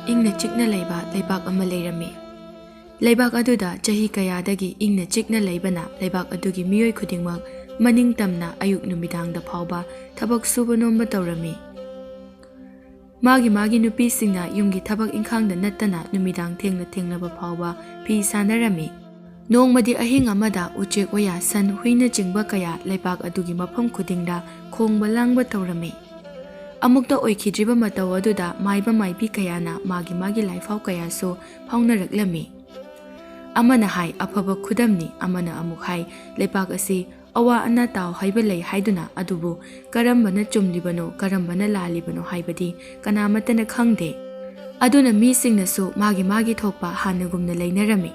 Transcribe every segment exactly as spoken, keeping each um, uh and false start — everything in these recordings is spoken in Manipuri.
ꯏꯪꯅ ꯆꯤꯛꯅ ꯂꯩꯕ ꯂꯩꯕꯥꯛ ꯑꯃ ꯂꯩꯔꯝꯃꯤ꯫ ꯂꯩꯕꯥꯛ ꯑꯗꯨꯗ ꯆꯍꯤ ꯀꯌꯥꯗꯒꯤ ꯏꯪꯅ ꯆꯤꯛꯅ ꯂꯩꯕꯅ ꯂꯩꯕꯥꯛ ꯑꯗꯨꯒꯤ ꯃꯤꯑꯣꯏ ꯈꯨꯗꯤꯡꯃꯛ ꯃꯅꯤꯡ ꯇꯝꯅ ꯑꯌꯨꯛ ꯅꯨꯃꯤꯗꯥꯡꯗ ꯐꯥꯎꯕ ꯊꯕꯛ ꯁꯨꯕ ꯅꯣꯝꯕ ꯇꯧꯔꯝꯃꯤ꯫ ꯃꯥꯒꯤ ꯃꯥꯒꯤ ꯅꯨꯄꯤꯁꯤꯡꯅ ꯌꯨꯝꯒꯤ ꯊꯕꯛ ꯏꯪꯈꯥꯡꯗ ꯅꯠꯇꯅ ꯅꯨꯃꯤꯗꯥꯡ ꯊꯦꯡꯅ ꯊꯦꯡꯂꯕ ꯐꯥꯎꯕ ꯐꯤ ꯁꯥꯅꯔꯝꯃꯤ꯫ ꯅꯣꯡꯃꯗꯤ ꯑꯍꯤꯡ ꯑꯃꯗ ꯎꯆꯦꯛ ꯋꯥꯌꯥ, ꯁꯟ, ꯍꯨꯏꯅꯆꯤꯡꯕ ꯀꯌꯥ ꯂꯩꯕꯥꯛ ꯑꯗꯨꯒꯤ ꯃꯐꯝ ꯈꯨꯗꯤꯡꯗ ꯈꯣꯡꯕ ꯂꯥꯡꯕ ꯇꯧꯔꯝꯃꯤ꯫ ꯑꯃꯨꯛꯇ ꯑꯣꯏꯈꯤꯗ꯭ꯔꯤꯕ ꯃꯇꯧ ꯑꯗꯨꯗ ꯃꯥꯏꯕ ꯃꯥꯏꯕꯤ ꯀꯌꯥꯅ ꯃꯥꯒꯤ ꯃꯥꯒꯤ ꯂꯥꯏꯐꯥꯎ ꯀꯌꯥꯁꯨ ꯐꯥꯎꯅꯔꯛꯂꯝꯃꯤ꯫ ꯑꯃꯅ ꯍꯥꯏ, "ꯑꯐꯕ ꯈꯨꯗꯝꯅꯤ"꯫ ꯑꯃꯅ ꯑꯃꯨꯛ ꯍꯥꯏ, "ꯂꯩꯄꯥꯛ ꯑꯁꯤ ꯑꯋꯥ ꯑꯅꯥ ꯇꯥꯎ ꯍꯥꯏꯕ ꯂꯩ ꯍꯥꯏꯗꯨꯅ, ꯑꯗꯨꯕꯨ ꯀꯔꯝꯕꯅ ꯆꯨꯝꯂꯤꯕꯅꯣ, ꯀꯔꯝꯕꯅ ꯂꯥꯜꯂꯤꯕꯅꯣ ꯍꯥꯏꯕꯗꯤ ꯀꯅꯥꯃꯠꯇꯅ ꯈꯪꯗꯦ"꯫ ꯑꯗꯨꯅ ꯃꯤꯁꯤꯡꯅꯁꯨ ꯃꯥꯒꯤ ꯃꯥꯒꯤ ꯊꯣꯛꯄ ꯍꯥꯟꯅꯒꯨꯝꯅ ꯂꯩꯅꯔꯝꯃꯤ꯫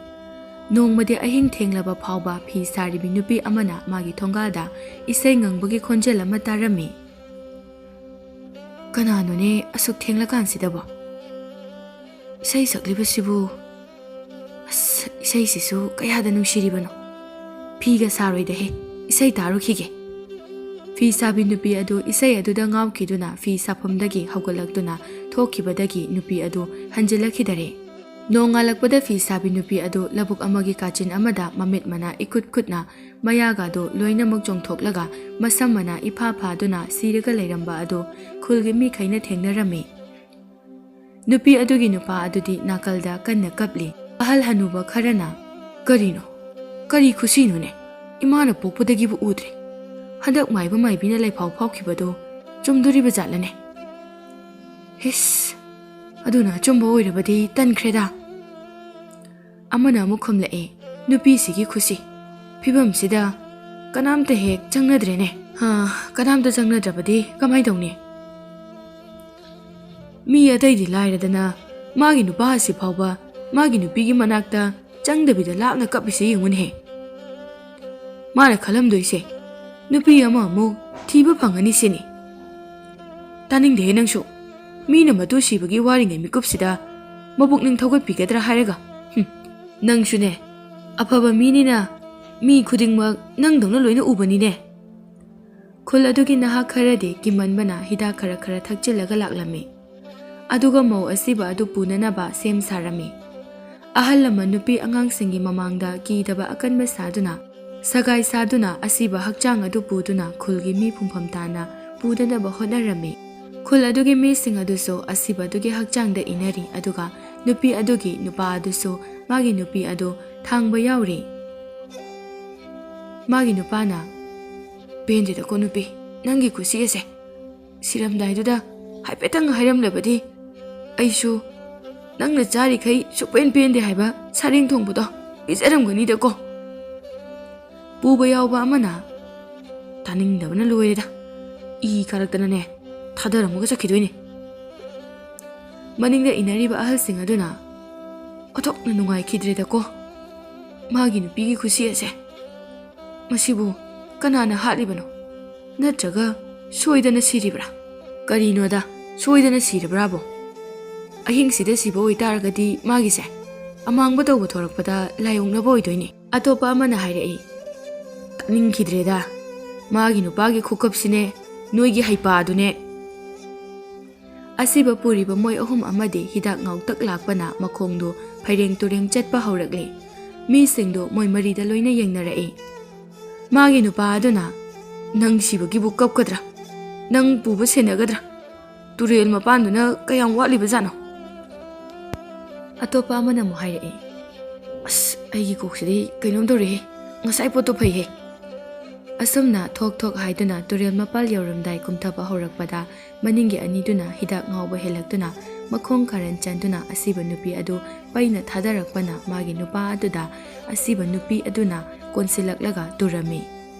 ꯅꯣꯡꯃꯗꯤ ꯑꯍꯤꯡ ꯊꯦꯡꯂꯕ ꯐꯥꯎꯕ ꯐꯤ ꯁꯥꯔꯤꯕꯤ ꯅꯨꯄꯤ ꯑꯃꯅ ꯃꯥꯒꯤ ꯊꯣꯡꯒꯥꯜꯗ ꯏꯁꯩ ꯉꯪꯕꯒꯤ ꯈꯣꯟꯖꯦꯜ ꯑꯃ ꯇꯥꯔꯝꯃꯤ꯫ "ꯀꯅꯥꯅꯣꯅꯦ ꯑꯁꯨꯛ ꯊꯦꯡꯂꯀꯥꯟꯁꯤꯗꯕꯣ? ꯏꯁꯩ ꯁꯛꯂꯤꯕꯁꯤꯕꯨ? ꯑꯁ, ꯏꯁꯩꯁꯤꯁꯨ ꯀꯌꯥꯗ ꯅꯨꯡꯁꯤꯔꯤꯕꯅꯣ! ꯐꯤꯒ ꯁꯥꯔꯣꯏꯗꯍꯦ, ꯏꯁꯩ ꯇꯥꯔꯨꯈꯤꯒꯦ"꯫ ꯐꯤ ꯁꯥꯕꯤ ꯅꯨꯄꯤ ꯑꯗꯨ ꯏꯁꯩ ꯑꯗꯨꯗ ꯉꯥꯎꯈꯤꯗꯨꯅ ꯐꯤ ꯁꯥꯐꯝꯗꯒꯤ ꯍꯧꯒꯠꯂꯛꯇꯨꯅ ꯊꯣꯛꯈꯤꯕꯗꯒꯤ ꯅꯨꯄꯤ ꯑꯗꯨ ꯍꯟꯖꯤꯜꯂꯛꯈꯤꯗꯔꯦ꯫ ꯅꯣꯡꯉꯥꯜꯂꯛꯄꯗ ꯐꯤ ꯁꯥꯕꯤ ꯅꯨꯄꯤ ꯑꯗꯨ ꯂꯧꯕꯨꯛ ꯑꯃꯒꯤ ꯀꯥꯆꯤꯟ ꯑꯃꯗ ꯃꯃꯤꯠ ꯃꯅꯥ ꯏꯀꯨꯠ ꯀꯨꯠꯅ, ꯃꯌꯥꯒꯗꯨ ꯂꯣꯏꯅꯃꯛ ꯆꯣꯡꯊꯣꯛꯂꯒ, ꯃꯁꯝ ꯃꯅꯥ ꯏꯐꯥ ꯐꯥꯗꯨꯅ ꯁꯤꯔꯒ ꯂꯩꯔꯝꯕ ꯑꯗꯨ ꯈꯨꯜꯒꯤ ꯃꯤꯈꯩꯅ ꯊꯦꯡꯅꯔꯝꯃꯤ꯫ ꯅꯨꯄꯤ ꯑꯗꯨꯒꯤ ꯅꯨꯄꯥ ꯑꯗꯨꯗꯤ ꯅꯥꯀꯜꯗ ꯀꯟꯅ ꯀꯞꯂꯤ꯫ ꯑꯍꯜ ꯍꯅꯨꯕ ꯈꯔꯅ, "ꯀꯔꯤꯅꯣ? ꯀꯔꯤ ꯈꯨꯁꯤꯅꯣꯅꯦ? ꯏꯃꯥꯅ ꯄꯣꯛꯄꯗꯒꯤꯕꯨ ꯎꯗ꯭ꯔꯤ꯫ ꯍꯟꯗꯛ ꯃꯥꯏꯕ ꯃꯥꯏꯕꯤꯅ ꯂꯩꯐꯥꯎ ꯐꯥꯎꯈꯤꯕꯗꯨ ꯆꯨꯝꯗꯣꯔꯤꯕ ꯖꯥꯠꯂꯅꯦ? ꯍꯤꯁ, ꯑꯗꯨꯅ ꯑꯆꯨꯝꯕ ꯑꯣꯏꯔꯕꯗꯤ ꯇꯟꯈ꯭ꯔꯦꯗ"꯫ ꯑꯃꯅ ꯑꯃꯨꯛ ꯈꯨꯝꯂꯛꯏ, "ꯅꯨꯄꯤꯁꯤꯒꯤ ꯈꯨꯁꯤ ꯐꯤꯕꯝꯁꯤꯗ ꯀꯅꯥꯝꯇ ꯍꯦꯛ ꯆꯪꯅꯗ꯭ꯔꯦꯅꯦ꯫ ꯍꯥ, ꯀꯅꯥꯝꯇ ꯆꯪꯅꯗ꯭ꯔꯕꯗꯤ ꯀꯃꯥꯏ ꯇꯧꯅꯤ? ꯃꯤ ꯑꯇꯩꯗꯤ ꯂꯥꯏꯔꯗꯅ ꯃꯥꯒꯤ ꯅꯨꯄꯥ ꯑꯁꯤ ꯐꯥꯎꯕ ꯃꯥꯒꯤ ꯅꯨꯄꯤꯒꯤ ꯃꯅꯥꯛꯇ ꯆꯪꯗꯕꯤꯗ ꯂꯥꯞꯅ ꯀꯞꯄꯤꯁꯦ ꯌꯦꯡꯉꯨꯅꯦꯍꯦ꯫ ꯃꯥꯅ ꯈꯜꯂꯝꯗꯣꯏꯁꯦ, ꯅꯨꯄꯤ ꯑꯃ ꯑꯃꯨꯛ ꯊꯤꯕ ꯐꯪꯉꯅꯤ ꯁꯤꯅꯤ꯫ ꯇꯥꯅꯤꯡꯗꯦꯍꯦ ꯅꯪꯁꯨ꯫ ꯃꯤꯅ ꯃꯇꯨ ꯁꯤꯕꯒꯤ ꯋꯥꯔꯤꯉꯩ ꯃꯤꯀꯨꯞꯁꯤꯗ ꯃꯕꯨꯛꯅꯤꯡ ꯊꯧꯒꯠꯄꯤꯒꯗ꯭ꯔꯥ ꯍꯥꯏꯔꯒ꯫ ꯍꯨꯝ, ꯅꯪꯁꯨꯅꯦ, ꯑꯐꯕ ꯃꯤꯅꯤꯅ ꯃꯤ ꯈꯨꯗꯤꯡꯃꯛ ꯅꯪꯗꯧꯅ ꯂꯣꯏꯅ ꯎꯕꯅꯤꯅꯦ꯫ ꯈꯨꯜ ꯑꯗꯨꯒꯤ ꯅꯍꯥ ꯈꯔꯗꯤ ꯀꯤꯃꯟꯕꯅ ꯍꯤꯗꯥꯛ ꯈꯔ ꯈꯔ ꯊꯛꯆꯤꯜꯂꯒ ꯂꯥꯛꯂꯝꯃꯤ꯫ ꯑꯗꯨꯒ ꯃꯧ ꯑꯁꯤꯕ ꯑꯗꯨ ꯄꯨꯅꯅꯕ ꯁꯦꯝ ꯁꯥꯔꯝꯃꯤ꯫ ꯑꯍꯜ ꯂꯃꯟ ꯅꯨꯄꯤ ꯑꯉꯥꯡꯁꯤꯡꯒꯤ ꯃꯃꯥꯡꯗ ꯀꯤꯗꯕ ꯑꯀꯟꯕ ꯁꯥꯗꯨꯅ, ꯁꯒꯥꯏ ꯁꯥꯗꯨꯅ ꯑꯁꯤꯕ ꯍꯛꯆꯥꯡ ꯑꯗꯨ ꯄꯨꯗꯨꯅ ꯈꯨꯜꯒꯤ ꯃꯤ ꯐꯨꯝꯐꯝ ꯇꯥꯅ ꯄꯨꯗꯅꯕ ꯍꯣꯠꯅꯔꯝꯃꯤ꯫ ꯈꯨꯜ ꯑꯗꯨꯒꯤ ꯃꯤꯁꯤꯡ ꯑꯗꯨꯁꯨ ꯑꯁꯤꯕ ꯑꯗꯨꯒꯤ ꯍꯛꯆꯥꯡꯗ ꯏꯟꯅꯔꯤ, ꯑꯗꯨꯒ ꯅꯨꯄꯤ ꯑꯗꯨꯒꯤ ꯅꯨꯄꯥ ꯑꯗꯨꯁꯨ ꯃꯥꯒꯤ ꯅꯨꯄꯤ ꯑꯗꯨ ꯊꯥꯡꯕ ꯌꯥꯎꯔꯤ꯫ ꯃꯥꯒꯤ ꯅꯨꯄꯥꯅ, "ꯄꯦꯟꯗꯦꯗꯀꯣ ꯅꯨꯄꯤ, ꯅꯪꯒꯤ ꯈꯨꯁꯤ ꯑꯁꯦ꯫ ꯁꯤꯔꯝꯗꯥꯏꯗꯨꯗ ꯍꯥꯏꯐꯦꯠꯇꯪ ꯍꯥꯏꯔꯝꯂꯕꯗꯤ ꯑꯩꯁꯨ ꯅꯪꯅ ꯆꯥꯔꯤꯈꯩ ꯁꯨꯛꯄꯦꯟ ꯄꯦꯟꯗꯦ ꯍꯥꯏꯕ ꯁꯥꯔꯦꯡ ꯊꯣꯡꯕꯗꯣ ꯄꯤꯖꯔꯝꯒꯅꯤꯗꯀꯣ?" ꯄꯨꯕ ꯌꯥꯎꯕ ꯑꯃꯅ, "ꯇꯥꯅꯤꯡꯗꯕꯅ ꯂꯣꯏꯔꯦꯗ, ꯏ ꯀꯥꯔꯛꯇꯅꯅꯦ ꯊꯥꯗꯔꯝꯃꯒ ꯆꯠꯈꯤꯗꯣꯏꯅꯦ꯫" ꯃꯅꯤꯡꯗ ꯏꯟꯅꯔꯤꯕ ꯑꯍꯜꯁꯤꯡ ꯑꯗꯨꯅ, "ꯑꯣꯟꯊꯣꯛꯅ ꯅꯨꯡꯉꯥꯏꯈꯤꯗ꯭ꯔꯦꯗꯀꯣ ꯃꯥꯒꯤ ꯅꯨꯄꯤꯒꯤ ꯈꯨꯁꯤ ꯑꯁꯦ꯫ ꯃꯁꯤꯕꯨ ꯀꯅꯥꯅ ꯍꯥꯠꯂꯤꯕꯅꯣ? ꯅꯠꯇ꯭ꯔꯒ ꯁꯣꯏꯗꯅ ꯁꯤꯔꯤꯕ꯭ꯔꯥ? ꯀꯔꯤꯅꯣꯗ, ꯁꯣꯏꯗꯅ ꯁꯤꯔꯕ꯭ꯔꯥꯕꯣ? ꯑꯍꯤꯡꯁꯤꯗ ꯁꯤꯕ ꯑꯣꯏꯇꯥꯔꯒꯗꯤ ꯃꯥꯒꯤꯁꯦ ꯑꯃꯥꯡꯕ ꯇꯧꯕ ꯊꯣꯔꯛꯄꯗ ꯂꯥꯏꯑꯣꯛꯅꯕ ꯑꯣꯏꯗꯣꯏꯅꯦ꯫" ꯑꯇꯣꯞꯄ ꯑꯃꯅ ꯍꯥꯏꯔꯛꯏ, "ꯇꯥꯅꯤꯡꯈꯤꯗ꯭ꯔꯦꯗ, ꯃꯥꯒꯤ ꯅꯨꯄꯥꯒꯤ ꯈꯨꯀꯞꯁꯤꯅꯦ, ꯅꯣꯏꯒꯤ ꯍꯩꯄꯥꯗꯨꯅꯦ꯫" ꯑꯁꯤꯕ ꯄꯨꯔꯤꯕ ꯃꯣꯏ ꯑꯍꯨꯝ ꯑꯃꯗꯤ ꯍꯤꯗꯥꯛ ꯉꯥꯎꯇꯛ ꯂꯥꯛꯄꯅ ꯃꯈꯣꯡꯗꯨ ꯐꯩꯔꯦꯡ ꯇꯨꯔꯦꯡ ꯆꯠꯄ ꯍꯧꯔꯛꯂꯦ꯫ ꯃꯤꯁꯤꯡꯗꯨ ꯃꯣꯏ ꯃꯔꯤꯗ ꯂꯣꯏꯅ ꯌꯦꯡꯅꯔꯛꯏ꯫ ꯃꯥꯒꯤ ꯅꯨꯄꯥ ꯑꯗꯨꯅ, "ꯅꯪ ꯁꯤꯕꯒꯤꯕꯨ ꯀꯞꯀꯗ꯭ꯔꯥ? ꯅꯪ ꯄꯨꯕ ꯁꯦꯟꯅꯒꯗ꯭ꯔꯥ? ꯇꯨꯔꯦꯜ ꯃꯄꯥꯟꯗꯨꯅ ꯀꯌꯥꯝ ꯋꯥꯠꯂꯤꯕꯖꯥꯠꯅꯣ?" ꯑꯇꯣꯞꯄ ꯑꯃꯅ ꯑꯃꯨꯛ ꯍꯥꯏꯔꯛꯏ, "ꯑꯁ, ꯑꯩꯒꯤ ꯀꯣꯛꯁꯤꯗꯤ ꯀꯩꯅꯣꯝ ꯇꯧꯔꯦꯍꯦ, ꯉꯁꯥꯏ ꯄꯣꯠꯇꯣ ꯐꯩꯍꯦ꯫" ꯑꯁꯨꯝꯅ ꯊꯣꯛ ꯊꯣꯛ ꯍꯥꯏꯗꯨꯅ ꯇꯨꯔꯦꯜ ꯃꯄꯥꯜ ꯌꯧꯔꯝꯗꯥꯏ ꯀꯨꯝꯊꯕ ꯍꯧꯔꯛꯄꯗ, ꯃꯅꯤꯡꯒꯤ ꯑꯅꯤꯗꯨꯅ ꯍꯤꯗꯥꯛ ꯉꯥꯎꯕ ꯍꯦꯜꯂꯛꯇꯨꯅ ꯃꯈꯣꯡ ꯈꯥꯔꯟ ꯆꯟꯗꯨꯅ ꯑꯁꯤꯕ ꯅꯨꯄꯤ ꯑꯗꯨ ꯄꯩꯅ ꯊꯥꯗꯔꯛꯄꯅ ꯃꯥꯒꯤ ꯅꯨꯄꯥ ꯑꯗꯨꯗ ꯑꯁꯤꯕ ꯅꯨꯄꯤ ꯑꯗꯨꯅ ꯀꯣꯟꯁꯤꯜꯂꯛꯂꯒ ꯇꯨꯔꯝꯃꯤ꯫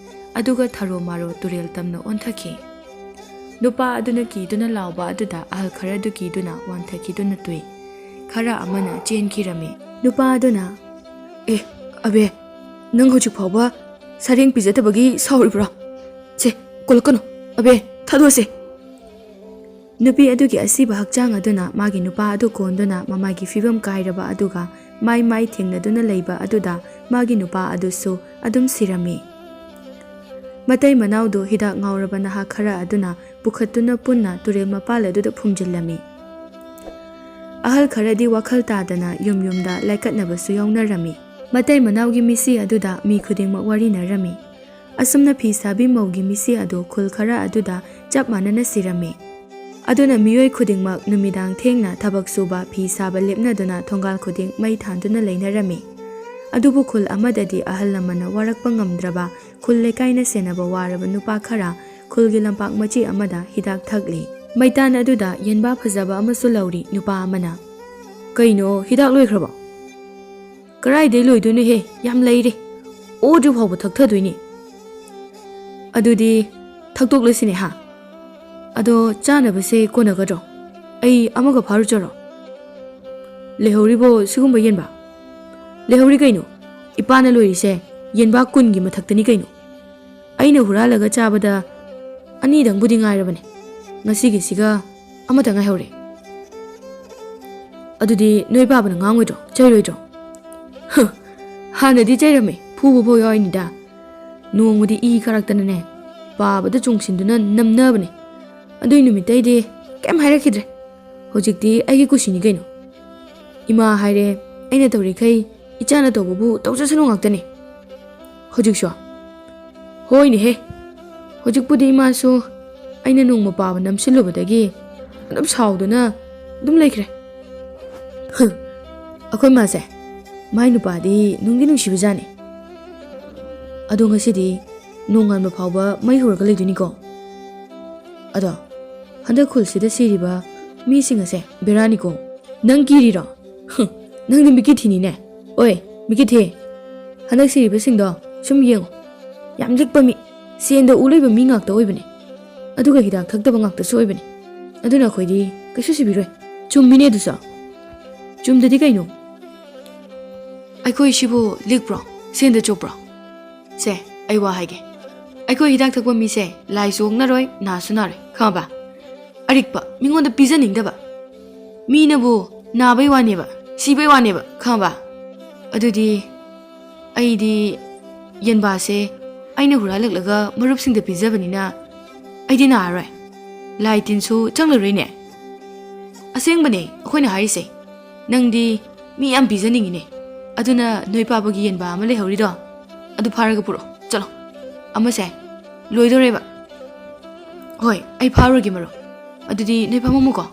ꯑꯗꯨꯒ ꯊꯔꯣ ꯃꯥꯔꯣ ꯇꯨꯔꯦꯜ ꯇꯝꯅ ꯑꯣꯟꯊꯈꯤ꯫ ꯅꯨꯄꯥ ꯑꯗꯨꯅ ꯀꯤꯗꯨꯅ ꯂꯥꯎꯕ ꯑꯗꯨꯗ ꯑꯍꯜ ꯈꯔꯗꯨ ꯀꯤꯗꯨꯅ ꯋꯥꯟꯊꯈꯤꯗꯨꯅ ꯇꯨꯏ꯫ ꯈꯔ ꯑꯃꯅ ꯆꯦꯟꯈꯤꯔꯝꯃꯤ꯫ ꯅꯨꯄꯥ ꯑꯗꯨꯅ, "ꯑꯦ, ꯑꯕꯦ, ꯅꯪ ꯍꯧꯖꯤꯛ ꯐꯥꯎꯕ ꯁꯔꯦꯡ ꯄꯤꯖꯗꯕꯒꯤ ꯁꯥꯎꯔꯤꯕ꯭ꯔꯣ? ꯁꯦ, ꯀꯣꯜꯂꯛꯀꯅꯨ, ꯑꯕꯦ, ꯊꯥꯗꯣꯛꯑꯁꯦ꯫" ꯅꯨꯄꯤ ꯑꯗꯨꯒꯤ ꯑꯁꯤꯕ ꯍꯛꯆꯥꯡ ꯑꯗꯨꯅ ꯃꯥꯒꯤ ꯅꯨꯄꯥ ꯑꯗꯨ ꯀꯣꯟꯗꯨꯅ ꯃꯃꯥꯏꯒꯤ ꯐꯤꯕꯝ ꯀꯥꯏꯔꯕ ꯑꯗꯨꯒ ꯃꯥꯏ ꯃꯥꯏ ꯊꯦꯡꯅꯗꯨꯅ ꯂꯩꯕ ꯑꯗꯨꯗ ꯃꯥꯒꯤ ꯅꯨꯄꯥ ꯑꯗꯨꯁꯨ ꯑꯗꯨꯝ ꯁꯤꯔꯝꯃꯤ꯫ ꯃꯇꯩ ꯃꯅꯥꯎꯗꯨ ꯍꯤꯗꯥꯛ ꯉꯥꯎꯔꯕ ꯅꯍꯥ ꯈꯔ ꯑꯗꯨꯅ ꯄꯨꯈꯠꯇꯨꯅ ꯄꯨꯟꯅ ꯇꯨꯔꯦꯜ ꯃꯄꯥꯜ ꯑꯗꯨꯗ ꯐꯨꯝꯖꯤꯜꯂꯝꯃꯤ꯫ ꯑꯍꯜ ꯈꯔꯗꯤ ꯋꯥꯈꯜ ꯇꯥꯗꯅ ꯌꯨꯝ ꯌꯨꯝꯗ ꯂꯥꯏꯀꯠꯅꯕꯁꯨ ꯌꯥꯎꯅꯔꯝꯃꯤ꯫ ꯃꯇꯩ ꯃꯅꯥꯎꯒꯤ ꯃꯤꯁꯤ ꯑꯗꯨꯗ ꯃꯤ ꯈꯨꯗꯤꯡꯃꯛ ꯋꯥꯔꯤꯅꯔꯝꯃꯤ꯫ ꯑꯁꯨꯝꯅ ꯐꯤ ꯁꯥꯕꯤ ꯃꯧꯒꯤ ꯃꯤꯁꯤ ꯑꯗꯨ ꯈꯨꯜ ꯈꯔ ꯑꯗꯨꯗ ꯆꯞ ꯃꯥꯟꯅꯅ ꯁꯤꯔꯝꯃꯤ꯫ ꯑꯗꯨꯅ ꯃꯤꯑꯣꯏ ꯈꯨꯗꯤꯡꯃꯛ ꯅꯨꯃꯤꯗꯥꯡ ꯊꯦꯡꯅ ꯊꯕꯛ ꯁꯨꯕ, ꯐꯤ ꯁꯥꯕ ꯂꯦꯞꯅꯗꯨꯅ ꯊꯣꯡꯒꯥꯜ ꯈꯨꯗꯤꯡ ꯃꯩ ꯊꯥꯟꯗꯨꯅ ꯂꯩꯅꯔꯝꯃꯤ꯫ ꯑꯗꯨꯕꯨ ꯈꯨꯜ ꯑꯃꯗꯗꯤ ꯑꯍꯜ ꯂꯃꯟꯅ ꯋꯥꯔꯛꯄ ꯉꯝꯗ꯭ꯔꯕ, ꯈꯨꯜ ꯂꯩꯀꯥꯏꯅ ꯁꯦꯟꯅꯕ ꯋꯥꯔꯕ ꯅꯨꯄꯥ ꯈꯔ ꯈꯨꯜꯒꯤ ꯂꯝꯄꯥꯛ ꯃꯆꯤ ꯑꯃꯗ ꯍꯤꯗꯥꯛ ꯊꯛꯂꯤ꯫ ꯃꯩꯇꯥꯟ ꯑꯗꯨꯗ ꯌꯦꯟꯕꯥ ꯐꯖꯕ ꯑꯃꯁꯨ ꯂꯧꯔꯤ ꯅꯨꯄꯥ ꯑꯃꯅ꯫ "ꯀꯩꯅꯣ, ꯍꯤꯗꯥꯛ ꯂꯣꯏꯈ꯭ꯔꯕꯣ?" "ꯀꯔꯥꯏꯗꯩ ꯂꯣꯏꯗꯣꯏꯅꯣꯍꯦ, ꯌꯥꯝ ꯂꯩꯔꯤ꯫ ꯑꯣꯗ꯭ꯔꯤ ꯐꯥꯎꯕ ꯊꯛꯊꯗꯣꯏꯅꯤ꯫" "ꯑꯗꯨꯗꯤ ꯊꯛꯇꯣꯛꯂꯁꯤꯅꯦ, ꯍꯥ? ꯑꯗꯣ ꯆꯥꯅꯕꯁꯦ ꯀꯣꯟꯅꯒꯗ꯭ꯔꯣ? ꯑꯩ ꯑꯃꯒ ꯐꯥꯔꯨꯆꯣꯔꯣ?" "ꯂꯩꯍꯧꯔꯤꯕꯣ ꯁꯤꯒꯨꯝꯕ ꯌꯦꯟꯕꯥ?" "ꯂꯩꯍꯧꯔꯤ ꯀꯩꯅꯣ꯫ ꯏꯄꯥꯅ ꯂꯣꯏꯔꯤꯁꯦ ꯌꯦꯟꯕꯥ ꯀꯨꯟꯒꯤ ꯃꯊꯛꯇꯅꯤ ꯀꯩꯅꯣ꯫ ꯑꯩꯅ ꯍꯨꯔꯥꯜꯂꯒ ꯆꯥꯕꯗ ꯑꯅꯤꯗꯪꯕꯨꯗꯤ ꯉꯥꯏꯔꯕꯅꯦ꯫ ꯉꯁꯤꯒꯤꯁꯤꯒ ꯑꯃꯇ ꯉꯥꯏꯍꯧꯔꯦ꯫" "ꯑꯗꯨꯗꯤ ꯅꯣꯏ ꯄꯥꯕꯅ ꯉꯥꯡꯉꯣꯏꯗ꯭ꯔꯣ, ꯆꯩꯔꯣꯏꯗ꯭ꯔꯣ?" "ꯍ, ꯍꯥꯟꯅꯗꯤ ꯆꯩꯔꯝꯃꯦ, ꯐꯨꯕ ꯐꯥꯎ ꯌꯥꯎꯔꯤꯅꯤꯗ꯫ ꯅꯣꯡꯃꯗꯤ ꯏ ꯀꯥꯔꯛꯇꯅꯅꯦ, ꯄꯥꯕꯗ ꯆꯣꯡꯁꯤꯟꯗꯨꯅ ꯅꯝꯅꯕꯅꯦ꯫ ꯑꯗꯨꯏ ꯅꯨꯃꯤꯠꯇꯩꯗꯤ ꯀꯩꯝ ꯍꯥꯏꯔꯛꯈꯤꯗ꯭ꯔꯦ꯫ ꯍꯧꯖꯤꯛꯇꯤ ꯑꯩꯒꯤ ꯀꯨꯁꯤꯅꯤ ꯀꯩꯅꯣ꯫ ꯏꯃꯥ ꯍꯥꯏꯔꯦ, ꯑꯩꯅ ꯇꯧꯔꯤꯈꯩ ꯏꯆꯥꯅ ꯇꯧꯕꯕꯨ ꯇꯧꯖꯁꯅꯨ ꯉꯥꯛꯇꯅꯦ꯫ ꯍꯧꯖꯤꯛꯁꯨ?" "ꯍꯣꯏꯅꯦꯍꯦ꯫ ꯍꯧꯖꯤꯛꯄꯨꯗꯤ ꯏꯃꯥꯁꯨ ꯑꯩꯅ ꯅꯣꯡꯃ ꯄꯥꯕ ꯅꯝꯁꯤꯜꯂꯨꯕꯗꯒꯤ ꯑꯗꯨꯝ ꯁꯥꯎꯗꯨꯅ ꯑꯗꯨꯝ ꯂꯩꯈ꯭ꯔꯦ꯫" "ꯍ, ꯑꯩꯈꯣꯏ ꯃꯥꯁꯦ, ꯃꯥꯏ ꯅꯨꯄꯥꯗꯤ ꯅꯨꯡꯗꯤ ꯅꯨꯡꯁꯤꯕꯖꯥꯠꯅꯤ꯫ ꯑꯗꯣ ꯉꯁꯤꯗꯤ ꯅꯣꯡꯉꯥꯟꯕ ꯐꯥꯎꯕ ꯃꯩ ꯍꯧꯔꯒ ꯂꯩꯗꯣꯏꯅꯤꯀꯣ꯫ ꯑꯗꯣ ꯍꯟꯗꯛ ꯈꯨꯜꯁꯤꯗ ꯁꯤꯔꯤꯕ ꯃꯤꯁꯤꯡ ꯑꯁꯦ ꯕꯦꯔꯥꯅꯤꯀꯣ꯫ ꯅꯪ ꯀꯤꯔꯤꯔꯣ? ꯍꯨꯝ, ꯅꯪꯗꯤ ꯃꯤꯀꯤ ꯊꯤꯅꯤꯅꯦ꯫ ꯑꯣꯏ, ꯃꯤꯀꯤ ꯊꯤ꯫ ꯍꯟꯗꯛ ꯁꯤꯔꯤꯕꯁꯤꯡꯗꯣ ꯁꯨꯝ ꯌꯦꯡꯉꯣ꯫ ꯌꯥꯝ ꯂꯤꯛꯄ ꯃꯤ, ꯁꯦꯟꯗ ꯎ ꯂꯩꯕ ꯃꯤ ꯉꯥꯛꯇ ꯑꯣꯏꯕꯅꯦ꯫ ꯑꯗꯨꯒ ꯍꯤꯗꯥꯛ ꯊꯛꯇꯕ ꯉꯥꯛꯇꯁꯨ ꯑꯣꯏꯕꯅꯦ꯫ ꯑꯗꯨꯅ ꯑꯩꯈꯣꯏꯗꯤ ꯀꯩꯁꯨ ꯁꯤꯕꯤꯔꯣꯏ꯫" "ꯆꯨꯝꯃꯤꯅꯦ ꯑꯗꯨꯁꯨ꯫" "ꯆꯨꯝꯗꯗꯤ ꯀꯩꯅꯣ? ꯑꯩꯈꯣꯏ ꯁꯤꯕꯨ ꯂꯤꯛꯄ꯭ꯔꯣ? ꯁꯦꯟꯗ ꯆꯣꯞꯄ꯭ꯔꯣ? ꯁꯦ, ꯑꯩ ꯋꯥ ꯍꯥꯏꯒꯦ꯫ ꯑꯩꯈꯣꯏ ꯍꯤꯗꯥꯛ ꯊꯛꯄ ꯃꯤꯁꯦ ꯂꯥꯏꯁꯨ ꯑꯣꯛꯅꯔꯣꯏ, ꯅꯥꯁꯨ ꯅꯥꯔꯣꯏ, ꯈꯪꯉꯕ? ꯑꯔꯤꯛꯄ, ꯃꯤꯉꯣꯟꯗ ꯄꯤꯖꯅꯤꯡꯗꯕ꯫ ꯃꯤꯅꯕꯨ ꯅꯥꯕꯩ ꯋꯥꯅꯦꯕ, ꯁꯤꯕꯩ ꯋꯥꯅꯦꯕ, ꯈꯪꯉꯕ? ꯑꯗꯨꯗꯤ ꯑꯩꯗꯤ ꯌꯦꯟꯕꯥꯁꯦ ꯑꯩꯅ ꯍꯨꯔꯥꯜꯂꯛꯂꯒ ꯃꯔꯨꯞꯁꯤꯡꯗ ꯄꯤꯖꯕꯅꯤꯅ ꯑꯩꯗꯤ ꯅꯥꯔꯔꯣꯏ꯫ ꯂꯥꯏ ꯇꯤꯟꯁꯨ ꯆꯪꯂꯔꯣꯏꯅꯦ?" ꯑꯁꯦꯡꯕꯅꯦ ꯑꯩꯈꯣꯏꯅ ꯍꯥꯏꯔꯤꯁꯦ꯫ ꯅꯪꯗꯤ ꯃꯤ ꯌꯥꯝ ꯄꯤꯖꯅꯤꯡꯉꯤꯅꯦ꯫ ꯑꯗꯨꯅ ꯅꯣꯏ ꯄꯥꯕꯒꯤ ꯌꯦꯟꯕꯥ ꯑꯃ ꯂꯩꯍꯧꯔꯤꯗꯣ, ꯑꯗꯨ ꯐꯥꯔꯒ ꯄꯨꯔꯛꯑꯣ꯫ ꯆꯠꯂꯣ꯫ ꯑꯃꯁꯦ ꯂꯣꯏꯗꯣꯔꯦꯕ꯫ ꯍꯣꯏ, ꯑꯩ ꯐꯥꯔꯨꯔꯒꯦ ꯃꯔꯨꯞ꯫ ꯑꯗꯨꯗꯤ ꯅꯣꯏ ꯐꯝꯃꯝꯃꯨꯀꯣ꯫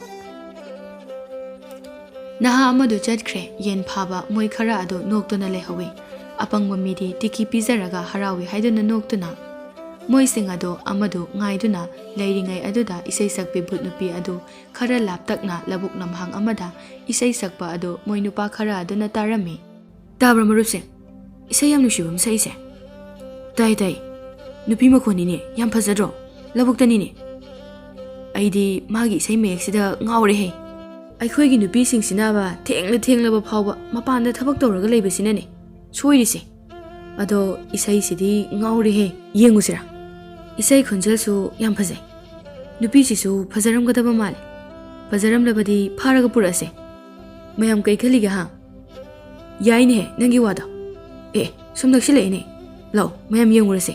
ꯅꯍꯥ ꯑꯃꯗꯨ ꯆꯠꯈ꯭ꯔꯦ꯫ ꯌꯦꯟ ꯐꯥꯕ ꯃꯣꯏ ꯈꯔ ꯑꯗꯨ ꯅꯣꯛꯇꯨꯅ ꯂꯩꯍꯧꯏ꯫ ꯑꯄꯪꯕ ꯃꯤꯗꯤ ꯇꯤꯀꯤ ꯄꯤꯖꯔꯒ ꯍꯔꯥꯎꯏ ꯍꯥꯏꯗꯨꯅ ꯅꯣꯛꯇꯨꯅ꯫ ꯃꯣꯏꯁꯤꯡ ꯑꯗꯨ ꯑꯃꯗꯨ ꯉꯥꯏꯗꯨꯅ ꯂꯩꯔꯤꯉꯩ ꯑꯗꯨꯗ ꯏꯁꯩ ꯁꯛꯄꯤ ꯚꯨꯠ ꯅꯨꯄꯤ ꯑꯗꯨ ꯈꯔ ꯂꯥꯞꯇꯛꯅ ꯂꯧꯕꯨꯛ ꯂꯝꯍꯥꯡ ꯑꯃꯗ ꯏꯁꯩ ꯁꯛꯄ ꯑꯗꯨ ꯃꯣꯏ ꯅꯨꯄꯥ ꯈꯔ ꯑꯗꯨꯅ ꯇꯥꯔꯝꯃꯤ꯫ ꯇꯥꯕ꯭ꯔꯥ ꯃꯔꯨꯞꯁꯦ? ꯏꯁꯩ ꯌꯥꯝ ꯅꯨꯡꯁꯤꯕ ꯑꯃ ꯁꯛꯏꯁꯦ꯫ ꯇꯥꯏ, ꯇꯥꯏ꯫ ꯅꯨꯄꯤ ꯃꯈꯣꯟꯅꯤꯅꯦ, ꯌꯥꯝ ꯐꯖꯗ꯭ꯔꯣ? ꯂꯧꯕꯨꯛꯇꯅꯤꯅꯦ꯫ ꯑꯩꯗꯤ ꯃꯥꯒꯤ ꯏꯁꯩ ꯃꯌꯦꯛꯁꯤꯗ ꯉꯥꯎꯔꯦꯍꯦ꯫ ꯑꯩꯈꯣꯏꯒꯤ ꯅꯨꯄꯤꯁꯤꯡꯁꯤꯅꯕ ꯊꯦꯡꯂ ꯊꯦꯡꯂꯕ ꯐꯥꯎꯕ ꯃꯄꯥꯟꯗ ꯊꯕꯛ ꯇꯧꯔꯒ ꯂꯩꯕꯁꯤꯅꯅꯦ ꯁꯣꯏꯔꯤꯁꯦ꯫ ꯑꯗꯣ ꯏꯁꯩꯁꯤꯗꯤ ꯉꯥꯎꯔꯦꯍꯦ꯫ ꯌꯦꯡꯉꯨꯁꯤꯔꯥ? ꯏꯁꯩ ꯈꯣꯟꯖꯦꯜꯁꯨ ꯌꯥꯝ ꯐꯖꯩ꯫ ꯅꯨꯄꯤꯁꯤꯁꯨ ꯐꯖꯔꯝꯒꯗꯕ ꯃꯥꯜꯂꯦ꯫ ꯐꯖꯔꯝꯂꯕꯗꯤ ꯐꯥꯔꯒ ꯄꯨꯔꯛꯑꯁꯦ꯫ ꯃꯌꯥꯝ ꯀꯩ ꯈꯜꯂꯤꯒꯦ ꯍꯥ? ꯌꯥꯏꯅꯦꯍꯦ ꯅꯪꯒꯤ ꯋꯥꯗꯣ꯫ ꯑꯦ, ꯁꯨꯝ ꯅꯛꯁꯤꯜꯂꯛꯏꯅꯦ꯫ ꯂꯥꯛꯑꯣ, ꯃꯌꯥꯝ ꯌꯦꯡꯉꯨꯔꯁꯦ꯫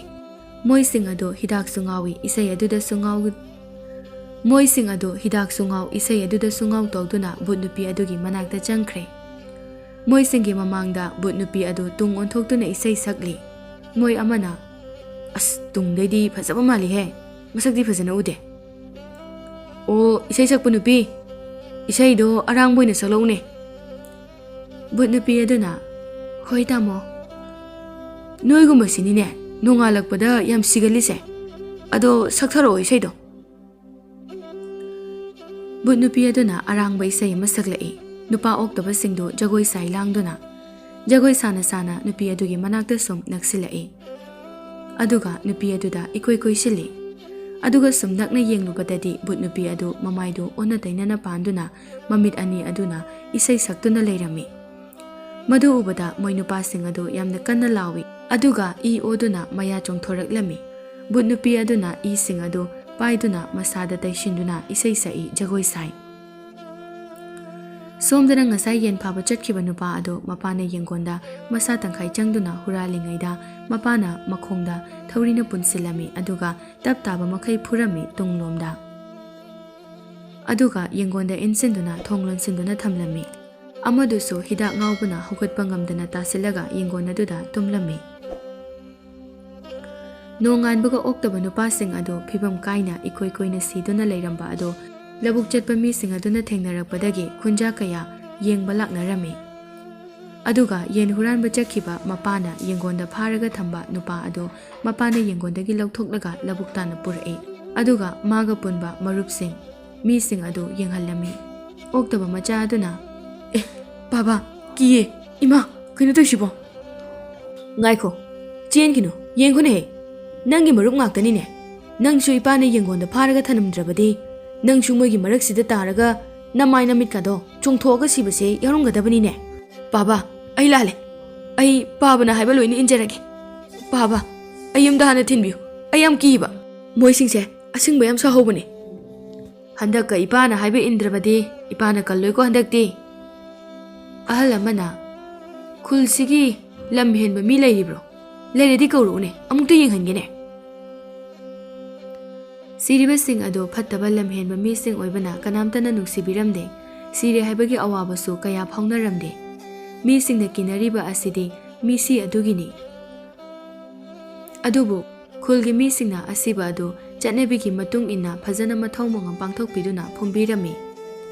ꯃꯣꯏꯁꯤꯡ ꯑꯗꯨ ꯍꯤꯗꯥꯛꯁꯨ ꯉꯥꯎꯏ, ꯏꯁꯩ ꯑꯗꯨꯗꯁꯨ ꯉꯥꯎ-, ꯃꯣꯏꯁꯤꯡ ꯑꯗꯨ ꯍꯤꯗꯥꯛꯁꯨ ꯉꯥꯎ, ꯏꯁꯩ ꯑꯗꯨꯗꯁꯨ ꯉꯥꯎ ꯇꯧꯗꯨꯅ ꯚꯨꯠ ꯅꯨꯄꯤ ꯑꯗꯨꯒꯤ ꯃꯅꯥꯛꯇ ꯆꯪꯈ꯭ꯔꯦ꯫ ꯃꯣꯏꯁꯤꯡꯒꯤ ꯃꯃꯥꯡꯗ ꯚꯨꯠ ꯅꯨꯄꯤ ꯑꯗꯨ ꯇꯨꯡ ꯑꯣꯟꯊꯣꯛꯇꯨꯅ ꯏꯁꯩ ꯁꯛꯂꯤ꯫ ꯃꯣꯏ ꯑꯃꯅ, "ꯑꯁ, ꯇꯨꯡꯗꯩꯗꯤ ꯐꯖꯕ ꯃꯥꯜꯂꯤꯍꯦ, ꯃꯁꯛꯇꯤ ꯐꯖꯅ ꯎꯗꯦ꯫ ꯑꯣ, ꯏꯁꯩ ꯁꯛꯄ ꯅꯨꯄꯤ, ꯏꯁꯩꯗꯣ ꯑꯔꯥꯡꯕ ꯑꯣꯏꯅ ꯁꯛꯂꯛꯎꯅꯦ꯫" ꯚꯨꯠ ꯅꯨꯄꯤ ꯑꯗꯨꯅ, "ꯍꯣꯏ ꯇꯥꯃꯣ, ꯅꯣꯏꯒꯨꯝꯕꯁꯤꯅꯤꯅꯦ ꯅꯣꯡꯉꯥꯜꯂꯛꯄꯗ ꯌꯥꯝ ꯁꯤꯒꯜꯂꯤꯁꯦ꯫ ꯑꯗꯣ ꯁꯛꯊꯔꯛꯑꯣ ꯏꯁꯩꯗꯣ꯫" ꯚꯨꯠ ꯅꯨꯄꯤ ꯑꯗꯨꯅ ꯑꯔꯥꯡꯕ ꯏꯁꯩ ꯑꯃ ꯁꯛꯂꯛꯏ꯫ ꯅꯨꯄꯥ ꯑꯣꯛꯇꯕꯁꯤꯡꯗꯨ ꯖꯒꯣꯏ ꯁꯥꯏ ꯂꯥꯡꯗꯨꯅ꯫ ꯖꯒꯣꯏ ꯁꯥꯅ ꯁꯥꯅ ꯅꯨꯄꯤ ꯑꯗꯨꯒꯤ ꯃꯅꯥꯛꯇ ꯁꯨꯝ ꯅꯛꯁꯤꯜꯂꯛꯏ꯫ ꯑꯗꯨꯒ ꯅꯨꯄꯤ ꯑꯗꯨꯗ ꯏꯀꯣꯏ ꯀꯣꯏꯁꯤꯜꯂꯤ꯫ ꯑꯗꯨꯒ ꯁꯨꯝ ꯅꯛꯅ ꯌꯦꯡꯂꯨꯕꯗꯗꯤ ꯚꯨꯠ ꯅꯨꯄꯤ ꯑꯗꯨ ꯃꯃꯥꯏꯗꯨ ꯑꯣꯟꯅ ꯇꯩꯅꯅ ꯄꯥꯟꯗꯨꯅ ꯃꯃꯤꯠ ꯑꯅꯤ ꯑꯗꯨꯅ ꯏꯁꯩ ꯁꯛꯇꯨꯅ ꯂꯩꯔꯝꯃꯤ꯫ ꯃꯗꯨ ꯎꯕꯗ ꯃꯣꯏ ꯅꯨꯄꯥꯁꯤꯡ ꯑꯗꯨ ꯌꯥꯝꯅ ꯀꯟꯅ ꯂꯥꯎꯏ, ꯑꯗꯨꯒ ꯏ ꯑꯣꯗꯨꯅ ꯃꯌꯥ ꯆꯣꯡꯊꯣꯔꯛꯂꯝꯃꯤ꯫ ꯚꯨꯠ ꯅꯨꯄꯤ ꯑꯗꯨꯅ ꯏꯁꯤꯡ ꯑꯗꯨ ꯄꯥꯏꯗꯨꯅ ꯃꯁꯥꯗ ꯇꯩꯁꯤꯟꯗꯨꯅ ꯏꯁꯩ ꯁꯛꯏ, ꯖꯒꯣꯏ ꯁꯥꯏ꯫ ꯁꯣꯝꯗꯅ ꯉꯁꯥꯏ ꯌꯦꯟ ꯐꯥꯕ ꯆꯠꯈꯤꯕ ꯅꯨꯄꯥ ꯑꯗꯨ ꯃꯄꯥꯅ ꯌꯦꯡꯒꯣꯟꯗ ꯃꯁꯥ ꯇꯪꯈꯥꯏ ꯆꯪꯗꯨꯅ ꯍꯨꯔꯥꯜꯂꯤꯉꯩꯗ ꯃꯄꯥꯅ ꯃꯈꯣꯡꯗ ꯊꯧꯔꯤꯅ ꯄꯨꯟꯁꯤꯜꯂꯝꯃꯤ, ꯑꯗꯨꯒ ꯇꯞ ꯇꯥꯕ ꯃꯈꯩ ꯐꯨꯔꯝꯃꯤ ꯇꯨꯡꯂꯣꯝꯗ꯫ ꯑꯗꯨꯒ ꯌꯦꯡꯒꯣꯟꯗ ꯏꯟꯁꯤꯟꯗꯨꯅ ꯊꯣꯡ ꯂꯣꯟꯁꯤꯟꯗꯨꯅ ꯊꯝꯂꯝꯃꯤ꯫ ꯑꯃꯗꯨꯁꯨ ꯍꯤꯗꯥꯛ ꯉꯥꯎꯕꯅ ꯍꯧꯒꯠꯄ ꯉꯝꯗꯅ ꯇꯥꯁꯤꯜꯂꯒ ꯌꯦꯡꯒꯣꯟ ꯑꯗꯨꯗ ꯇꯨꯝꯂꯝꯃꯤ꯫ ꯅꯣꯡꯉꯥꯟꯕꯒ ꯑꯣꯛꯇꯕ ꯅꯨꯄꯥꯁꯤꯡ ꯑꯗꯨ ꯐꯤꯕꯝ ꯀꯥꯏꯅ ꯏꯀꯣꯏ ꯀꯣꯏꯅ ꯁꯤꯗꯨꯅ ꯂꯩꯔꯝꯕ ꯑꯗꯨ ꯂꯧꯕꯨꯛ ꯆꯠꯄ ꯃꯤꯁꯤꯡ ꯑꯗꯨꯅ ꯊꯦꯡꯅꯔꯛꯄꯗꯒꯤ ꯈꯨꯟꯖꯥ ꯀꯌꯥ ꯌꯦꯡꯕ ꯂꯥꯛꯅꯔꯝꯃꯤ꯫ ꯑꯗꯨꯒ ꯌꯦꯟ ꯍꯨꯔꯥꯟꯕ ꯆꯠꯈꯤꯕ ꯃꯄꯥꯅ ꯌꯦꯡꯒꯣꯟꯗ ꯐꯥꯔꯒ ꯊꯝꯕ ꯅꯨꯄꯥ ꯑꯗꯨ ꯃꯄꯥꯅ ꯌꯦꯡꯒꯣꯟꯗꯒꯤ ꯂꯧꯊꯣꯛꯂꯒ ꯂꯧꯕꯨꯛ ꯇꯥꯟꯅ ꯄꯨꯔꯛꯏ꯫ ꯑꯗꯨꯒ ꯃꯥꯒ ꯄꯨꯟꯕ ꯃꯔꯨꯞꯁꯤꯡ, ꯃꯤꯁꯤꯡ ꯑꯗꯨ ꯌꯦꯡꯍꯜꯂꯝꯃꯤ꯫ ꯑꯣꯛꯇꯕ ꯃꯆꯥ ꯑꯗꯨꯅ, "ꯑꯦ, ꯄꯥꯕ, ꯀꯤꯌꯦ, ꯏꯃꯥ, ꯀꯩꯅꯣ ꯇꯧꯏꯁꯤꯕꯣ?" "ꯉꯥꯏꯈꯣ, ꯆꯦꯟꯈꯤꯅꯨ, ꯌꯦꯡꯈꯣꯅꯦꯍꯦ꯫ ꯅꯪꯒꯤ ꯃꯔꯨꯞ ꯉꯥꯛꯇꯅꯤꯅꯦ꯫ ꯅꯪꯁꯨ ꯏꯄꯥꯅ ꯌꯦꯡꯒꯣꯟꯗ ꯐꯥꯔꯒ ꯊꯅꯝꯗ꯭ꯔꯕꯗꯤ, ꯅꯪꯁꯨ ꯃꯣꯏꯒꯤ ꯃꯔꯛꯁꯤꯗ ꯇꯥꯔꯒ ꯅꯃꯥꯏ ꯅꯃꯤꯠꯀꯗꯣ ꯆꯣꯡꯊꯣꯛꯑꯒ ꯁꯤꯕꯁꯦ ꯌꯥꯎꯔꯝꯒꯗꯕꯅꯤꯅꯦ꯫ ꯄꯥꯕ, ꯑꯩ ꯂꯥꯜꯂꯦ꯫ ꯑꯩ ꯄꯥꯕꯅ ꯍꯥꯏꯕ ꯂꯣꯏꯅ ꯏꯟꯖꯔꯒꯦ꯫ ꯄꯥꯕ, ꯑꯩ ꯌꯨꯝꯗ ꯍꯥꯟꯅ ꯊꯤꯟꯕꯤꯌꯨ꯫ ꯑꯩ ꯌꯥꯝ ꯀꯤꯕ꯫ ꯃꯣꯏꯁꯤꯡꯁꯦ ꯑꯁꯤꯡꯕ ꯌꯥꯝ ꯁꯥꯍꯧꯕꯅꯦ꯫ ꯍꯟꯗꯛꯀ ꯏꯄꯥꯅ ꯍꯥꯏꯕ ꯏꯟꯗ꯭ꯔꯕꯗꯤ ꯏꯄꯥꯅ ꯀꯜꯂꯣꯏꯀꯣ ꯍꯟꯗꯛꯇꯤ꯫" ꯑꯍꯜ ꯑꯃꯅ, "ꯈꯨꯜꯁꯤꯒꯤ ꯂꯝ ꯍꯦꯟꯕ ꯃꯤ ꯂꯩꯔꯤꯕ꯭ꯔꯣ? ꯂꯩꯔꯗꯤ ꯀꯧꯔꯛꯎꯅꯦ, ꯑꯃꯨꯛꯇ ꯌꯦꯡꯍꯟꯒꯦꯅꯦ꯫" ꯁꯤꯔꯤꯕꯁꯤꯡ ꯑꯗꯨ ꯐꯠꯇꯕ ꯂꯝ ꯍꯦꯟꯕ ꯃꯤꯁꯤꯡ ꯑꯣꯏꯕꯅ ꯀꯅꯥꯝꯇꯅ ꯅꯨꯡꯁꯤꯕꯤꯔꯝꯗꯦ꯫ ꯁꯤꯔꯦ ꯍꯥꯏꯕꯒꯤ ꯑꯋꯥꯕꯁꯨ ꯀꯌꯥ ꯐꯥꯎꯅꯔꯝꯗꯦ꯫ ꯃꯤꯁꯤꯡꯅ ꯀꯤꯅꯔꯤꯕ ꯑꯁꯤꯗꯤ ꯃꯤꯁꯤ ꯑꯗꯨꯒꯤꯅꯤ꯫ ꯑꯗꯨꯕꯨ ꯈꯨꯜꯒꯤ ꯃꯤꯁꯤꯡꯅ ꯑꯁꯤꯕ ꯑꯗꯨ ꯆꯠꯅꯕꯤꯒꯤ ꯃꯇꯨꯡ ꯏꯟꯅ ꯐꯖꯅ ꯃꯊꯧ ꯃꯉꯝ ꯄꯥꯡꯊꯣꯛꯄꯤꯗꯨꯅ ꯐꯨꯝꯕꯤꯔꯝꯃꯤ꯫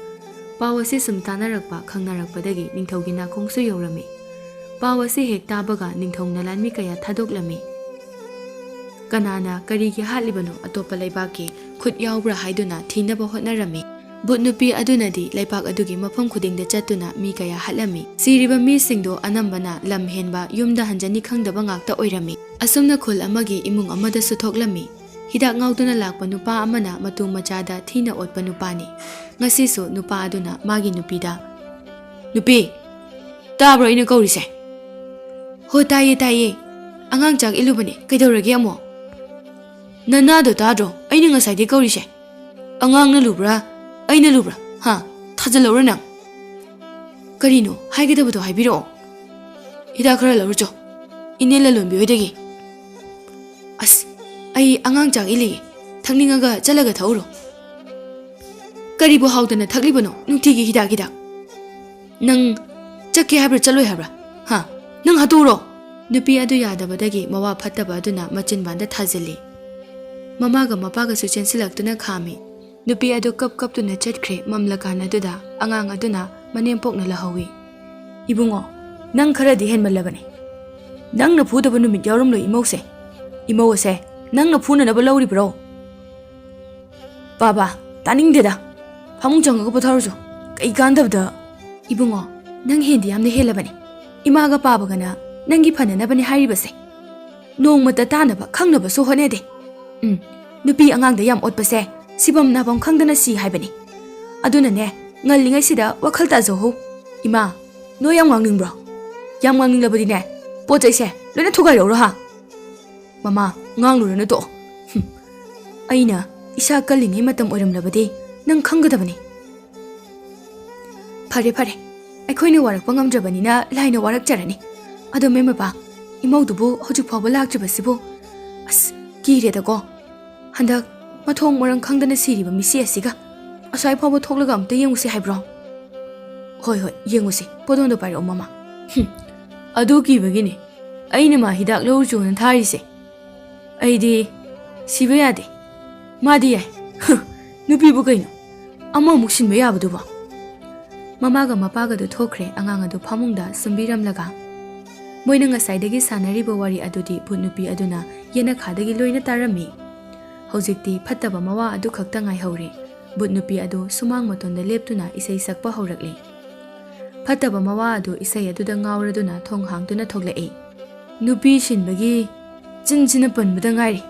ꯄꯥꯎ ꯑꯁꯤ ꯁꯨꯝ ꯇꯥꯅꯔꯛꯄ ꯈꯪꯅꯔꯛꯄꯗꯒꯤ ꯅꯤꯡꯊꯧꯒꯤ ꯅꯥꯀꯣꯡꯁꯨ ꯌꯧꯔꯝꯃꯤ꯫ ꯄꯥꯎ ꯑꯁꯤ ꯍꯦꯛ ꯇꯥꯕꯒ ꯅꯤꯡꯊꯧꯅ ꯂꯥꯟꯃꯤ ꯀꯌꯥ ꯊꯥꯗꯣꯛꯂꯝꯃꯤ꯫ ꯀꯅꯥꯅ ꯀꯔꯤꯒꯤ ꯍꯥꯠꯂꯤꯕꯅꯣ, ꯑꯇꯣꯞꯄ ꯂꯩꯕꯥꯛꯀꯤ ꯈꯨꯠ ꯌꯥꯎꯕ꯭ꯔꯥ ꯍꯥꯏꯗꯨꯅ ꯊꯤꯅꯕ ꯍꯣꯠꯅꯔꯝꯃꯤ꯫ ꯚꯨꯠ ꯅꯨꯄꯤ ꯑꯗꯨꯅꯗꯤ ꯂꯩꯄꯥꯛ ꯑꯗꯨꯒꯤ ꯃꯐꯝ ꯈꯨꯗꯤꯡꯗ ꯆꯠꯇꯨꯅ ꯃꯤ ꯀꯌꯥ ꯍꯥꯠꯂꯝꯃꯤ꯫ ꯁꯤꯔꯤꯕ ꯃꯤꯁꯤꯡꯗꯣ ꯑꯅꯝꯕꯅ ꯂꯝ ꯍꯦꯟꯕ, ꯌꯨꯝꯗ ꯍꯟꯖꯅꯤ ꯈꯪꯗꯕ ꯉꯥꯛꯇ ꯑꯣꯏꯔꯝꯃꯤ꯫ ꯑꯁꯨꯝꯅ ꯈꯨꯜ ꯑꯃꯒꯤ ꯏꯃꯨꯡ ꯑꯃꯗꯁꯨ ꯊꯣꯛꯂꯝꯃꯤ꯫ ꯍꯤꯗꯥꯛ ꯉꯥꯎꯗꯨꯅ ꯂꯥꯛꯄ ꯅꯨꯄꯥ ꯑꯃꯅ ꯃꯇꯨ ꯃꯆꯥꯗ ꯊꯤꯅ ꯑꯣꯠꯄ ꯅꯨꯄꯥꯅꯤ꯫ ꯉꯁꯤꯁꯨ ꯅꯨꯄꯥ ꯑꯗꯨꯅ ꯃꯥꯒꯤ ꯅꯨꯄꯤꯗ, "ꯅꯨꯄꯤ, ꯇꯥꯕ꯭ꯔꯣ ꯑꯩꯅ ꯀꯧꯔꯤꯁꯦ?" "ꯍꯣ, ꯇꯥꯏꯌꯦ, ꯇꯥꯏꯌꯦ꯫ ꯑꯉꯥꯡ ꯆꯥꯛ ꯏꯜꯂꯨꯕꯅꯦ꯫ ꯀꯩꯗꯧꯔꯒꯦ ꯑꯃꯨꯛ?" "ꯅꯅꯥꯗꯣ ꯇꯥꯗ꯭ꯔꯣ ꯑꯩꯅ ꯉꯁꯥꯏꯗꯩ ꯀꯧꯔꯤꯁꯦ? ꯑꯉꯥꯡꯅ ꯂꯨꯕ꯭ꯔꯥ, ꯑꯩꯅ ꯂꯨꯕ꯭ꯔꯥ? ꯍꯥ? ꯊꯥꯖꯜꯂꯧꯔ ꯅꯪ?" "ꯀꯔꯤꯅꯣ? ꯍꯥꯏꯒꯗꯕꯗꯣ ꯍꯥꯏꯕꯤꯔꯛꯑꯣ꯫" "ꯍꯤꯗꯥꯛ ꯈꯔ ꯂꯧꯔꯨꯆꯣ, ꯏꯅꯦ ꯂꯂꯣꯟꯕꯤ ꯍꯣꯏꯗꯒꯤ꯫" "ꯑꯁ, ꯑꯩ ꯑꯉꯥꯡ ꯆꯥꯛ ꯏꯜꯂꯤꯌꯦ, ꯊꯛꯅꯤꯡꯉꯒ ꯆꯠꯂꯒ ꯊꯛꯎꯔꯣ꯫" "ꯀꯔꯤꯕꯨ ꯍꯥꯎꯗꯅ ꯊꯛꯂꯤꯕꯅꯣ ꯅꯨꯡꯇꯤꯒꯤ ꯍꯤꯗꯥꯛ ꯍꯤꯗꯥꯛ? ꯅꯪ ꯆꯠꯀꯦ ꯍꯥꯏꯕ꯭ꯔꯥ ꯆꯠꯂꯣꯏ ꯍꯥꯏꯕ꯭ꯔꯥ? ꯍꯥ? ꯅꯪ ꯍꯥꯠꯇꯣꯛꯎꯔꯣ!" ꯅꯨꯄꯤ ꯑꯗꯨ ꯌꯥꯗꯕꯗꯒꯤ ꯃꯋꯥ ꯐꯠꯇꯕ ꯑꯗꯨꯅ ꯃꯆꯤꯟꯕꯥꯟꯗ ꯊꯥꯖꯤꯜꯂꯤ꯫ ꯃꯃꯥꯒ ꯃꯄꯥꯒꯁꯨ ꯆꯦꯟꯁꯤꯜꯂꯛꯇꯨꯅ ꯈꯥꯝꯃꯤ꯫ ꯅꯨꯄꯤ ꯑꯗꯨ ꯀꯞ ꯀꯞꯇꯨꯅ ꯆꯠꯈ꯭ꯔꯦ꯫ ꯃꯝꯂꯀꯥꯟ ꯑꯗꯨꯗ ꯑꯉꯥꯡ ꯑꯗꯨꯅ ꯃꯅꯦꯝꯄꯣꯛꯅ ꯂꯧꯍꯧꯏ꯫ "ꯏꯕꯨꯡꯉꯣ, ꯅꯪ ꯈꯔꯗꯤ ꯍꯦꯟꯃꯜꯂꯕꯅꯤ꯫ ꯅꯪꯅ ꯐꯨꯗꯕ ꯅꯨꯃꯤꯠ ꯌꯥꯎꯔꯝꯂꯣꯏ ꯏꯃꯧꯁꯦ꯫ ꯏꯃꯧ ꯑꯁꯦ ꯅꯪꯅ ꯐꯨꯅꯅꯕ ꯂꯧꯔꯤꯕ꯭ꯔꯣ?" "ꯕꯥꯕꯥ, ꯇꯥꯅꯤꯡꯗꯦꯗ꯫ ꯐꯃꯨꯡ ꯆꯪꯉꯒ ꯄꯣꯊꯥꯔꯨꯆꯣ꯫ ꯀꯩ ꯀꯥꯟꯗꯕꯗ!" "ꯏꯕꯨꯡꯉꯣ, ꯅꯪ ꯍꯦꯟꯗꯤ ꯌꯥꯝꯅ ꯍꯦꯜꯂꯕꯅꯤ꯫ ꯏꯃꯥꯒ ꯄꯥꯕꯒꯅ ꯅꯪꯒꯤ ꯐꯅꯅꯕꯅꯦ ꯍꯥꯏꯔꯤꯕꯁꯦ꯫ ꯅꯣꯡꯃꯇ ꯇꯥꯅꯕ ꯈꯪꯅꯕꯁꯨ ꯍꯣꯠꯅꯗꯦ꯫ ꯎꯝ, ꯅꯨꯄꯤ ꯑꯉꯥꯡꯗ ꯌꯥꯝ ꯑꯣꯠꯄꯁꯦ ꯁꯤꯐꯝ ꯅꯥꯐꯝ ꯈꯪꯗꯅ ꯁꯤ ꯍꯥꯏꯕꯅꯤ꯫ ꯑꯗꯨꯅꯅꯦ, ꯉꯜꯂꯤꯉꯩꯁꯤꯗ ꯋꯥꯈꯜ ꯇꯥꯖꯧꯍꯧ꯫ ꯏꯃꯥ, ꯅꯣꯏ ꯌꯥꯝ ꯉꯥꯡꯅꯤꯡꯕ꯭ꯔꯣ? ꯌꯥꯝ ꯉꯥꯡꯅꯤꯡꯂꯕꯗꯤꯅꯦ, ꯄꯣꯠ ꯆꯩꯁꯦ ꯂꯣꯏꯅ ꯊꯨꯒꯥꯏꯔꯛꯎꯔꯣ ꯍꯥ?" "ꯃꯃꯥ, ꯉꯥꯡꯂꯨꯔꯅꯨ, ꯇꯣꯛꯑꯣ꯫ ꯍꯨꯝ, ꯑꯩꯅ ꯏꯁꯥ ꯀꯜꯂꯤꯉꯩ ꯃꯇꯝ ꯑꯣꯏꯔꯝꯂꯕꯗꯤ ꯅꯪ ꯈꯪꯒꯗꯕꯅꯤ꯫" "ꯐꯔꯦ, ꯐꯔꯦ꯫ ꯑꯩꯈꯣꯏꯅ ꯋꯥꯔꯛꯄ ꯉꯝꯗ꯭ꯔꯕꯅꯤꯅ ꯂꯥꯏꯅ ꯋꯥꯔꯛꯆꯔꯅꯤ꯫ ꯑꯗꯣ ꯃꯦꯝ ꯃꯄꯥ, ꯏꯃꯧꯗꯨꯕꯨ ꯍꯧꯖꯤꯛ ꯐꯥꯎꯕ ꯂꯥꯛꯇ꯭ꯔꯤꯕꯁꯤꯕꯨ? ꯑꯁ, ꯀꯤꯔꯦꯗꯀꯣ꯫ ꯍꯟꯗꯛ ꯃꯊꯣꯡ ꯃꯔꯝ ꯈꯪꯗꯅ ꯁꯤꯔꯤꯕ ꯃꯤꯁꯤ ꯑꯁꯤꯒ꯫ ꯑꯁ꯭ꯋꯥꯏ ꯐꯥꯎꯕ ꯊꯣꯛꯂꯒ ꯑꯝꯇ ꯌꯦꯡꯉꯨꯁꯤ ꯍꯥꯏꯕ꯭ꯔꯣ?" "ꯍꯣꯏ, ꯍꯣꯏ, ꯌꯦꯡꯉꯨꯁꯤ꯫ ꯄꯣꯠ ꯑꯝꯇ ꯄꯥꯏꯔꯛꯑꯣ, ꯃꯃꯥ꯫" "ꯍꯨꯝ, ꯑꯗꯨ ꯀꯤꯕꯒꯤꯅꯤ ꯑꯩꯅ ꯃꯥ ꯍꯤꯗꯥꯛ ꯂꯧꯔꯨꯆꯣꯅ ꯊꯥꯔꯤꯁꯦ꯫ ꯑꯩꯗꯤ ꯁꯤꯕ ꯌꯥꯗꯦ꯫ ꯃꯥꯗꯤ ꯌꯥꯏ꯫ ꯍꯨ, ꯅꯨꯄꯤꯕꯨ ꯀꯩꯅꯣ? ꯑꯃꯃꯨꯛ ꯁꯤꯟꯕ ꯌꯥꯕꯗꯨꯕꯣ?" ꯃꯃꯥꯒ ꯃꯄꯥꯒꯗꯨ ꯊꯣꯛꯈ꯭ꯔꯦ, ꯑꯉꯥꯡ ꯑꯗꯨ ꯐꯃꯨꯡꯗ ꯁꯨꯝꯕꯤꯔꯝꯂꯒ꯫ ꯃꯣꯏꯅ ꯉꯁꯥꯏꯗꯒꯤ ꯁꯥꯟꯅꯔꯤꯕ ꯋꯥꯔꯤ ꯑꯗꯨꯗꯤ ꯚꯨꯠ ꯅꯨꯄꯤ ꯑꯗꯨꯅ ꯌꯦꯅꯈꯥꯗꯒꯤ ꯂꯣꯏꯅ ꯇꯥꯔꯝꯃꯤ꯫ ꯍꯧꯖꯤꯛꯇꯤ ꯐꯠꯇꯕ ꯃꯋꯥ ꯑꯗꯨ ꯈꯛꯇ ꯉꯥꯏꯍꯧꯔꯦ꯫ ꯚꯨꯠ ꯅꯨꯄꯤ ꯑꯗꯨ ꯁꯨꯃꯥꯡ ꯃꯇꯣꯟꯗ ꯂꯦꯞꯇꯨꯅ ꯏꯁꯩ ꯁꯛꯄ ꯍꯧꯔꯛꯂꯦ꯫ ꯐꯠꯇꯕ ꯃꯋꯥ ꯑꯗꯨ ꯏꯁꯩ ꯑꯗꯨꯗ ꯉꯥꯎꯔꯗꯨꯅ ꯊꯣꯡ ꯍꯥꯡꯗꯨꯅ ꯊꯣꯛꯂꯛꯏ꯫ "ꯅꯨꯄꯤ ꯁꯤꯟꯕꯒꯤ ꯆꯤꯟꯁꯤꯅ ꯄꯟꯕꯗ ꯉꯥꯏꯔꯤ꯫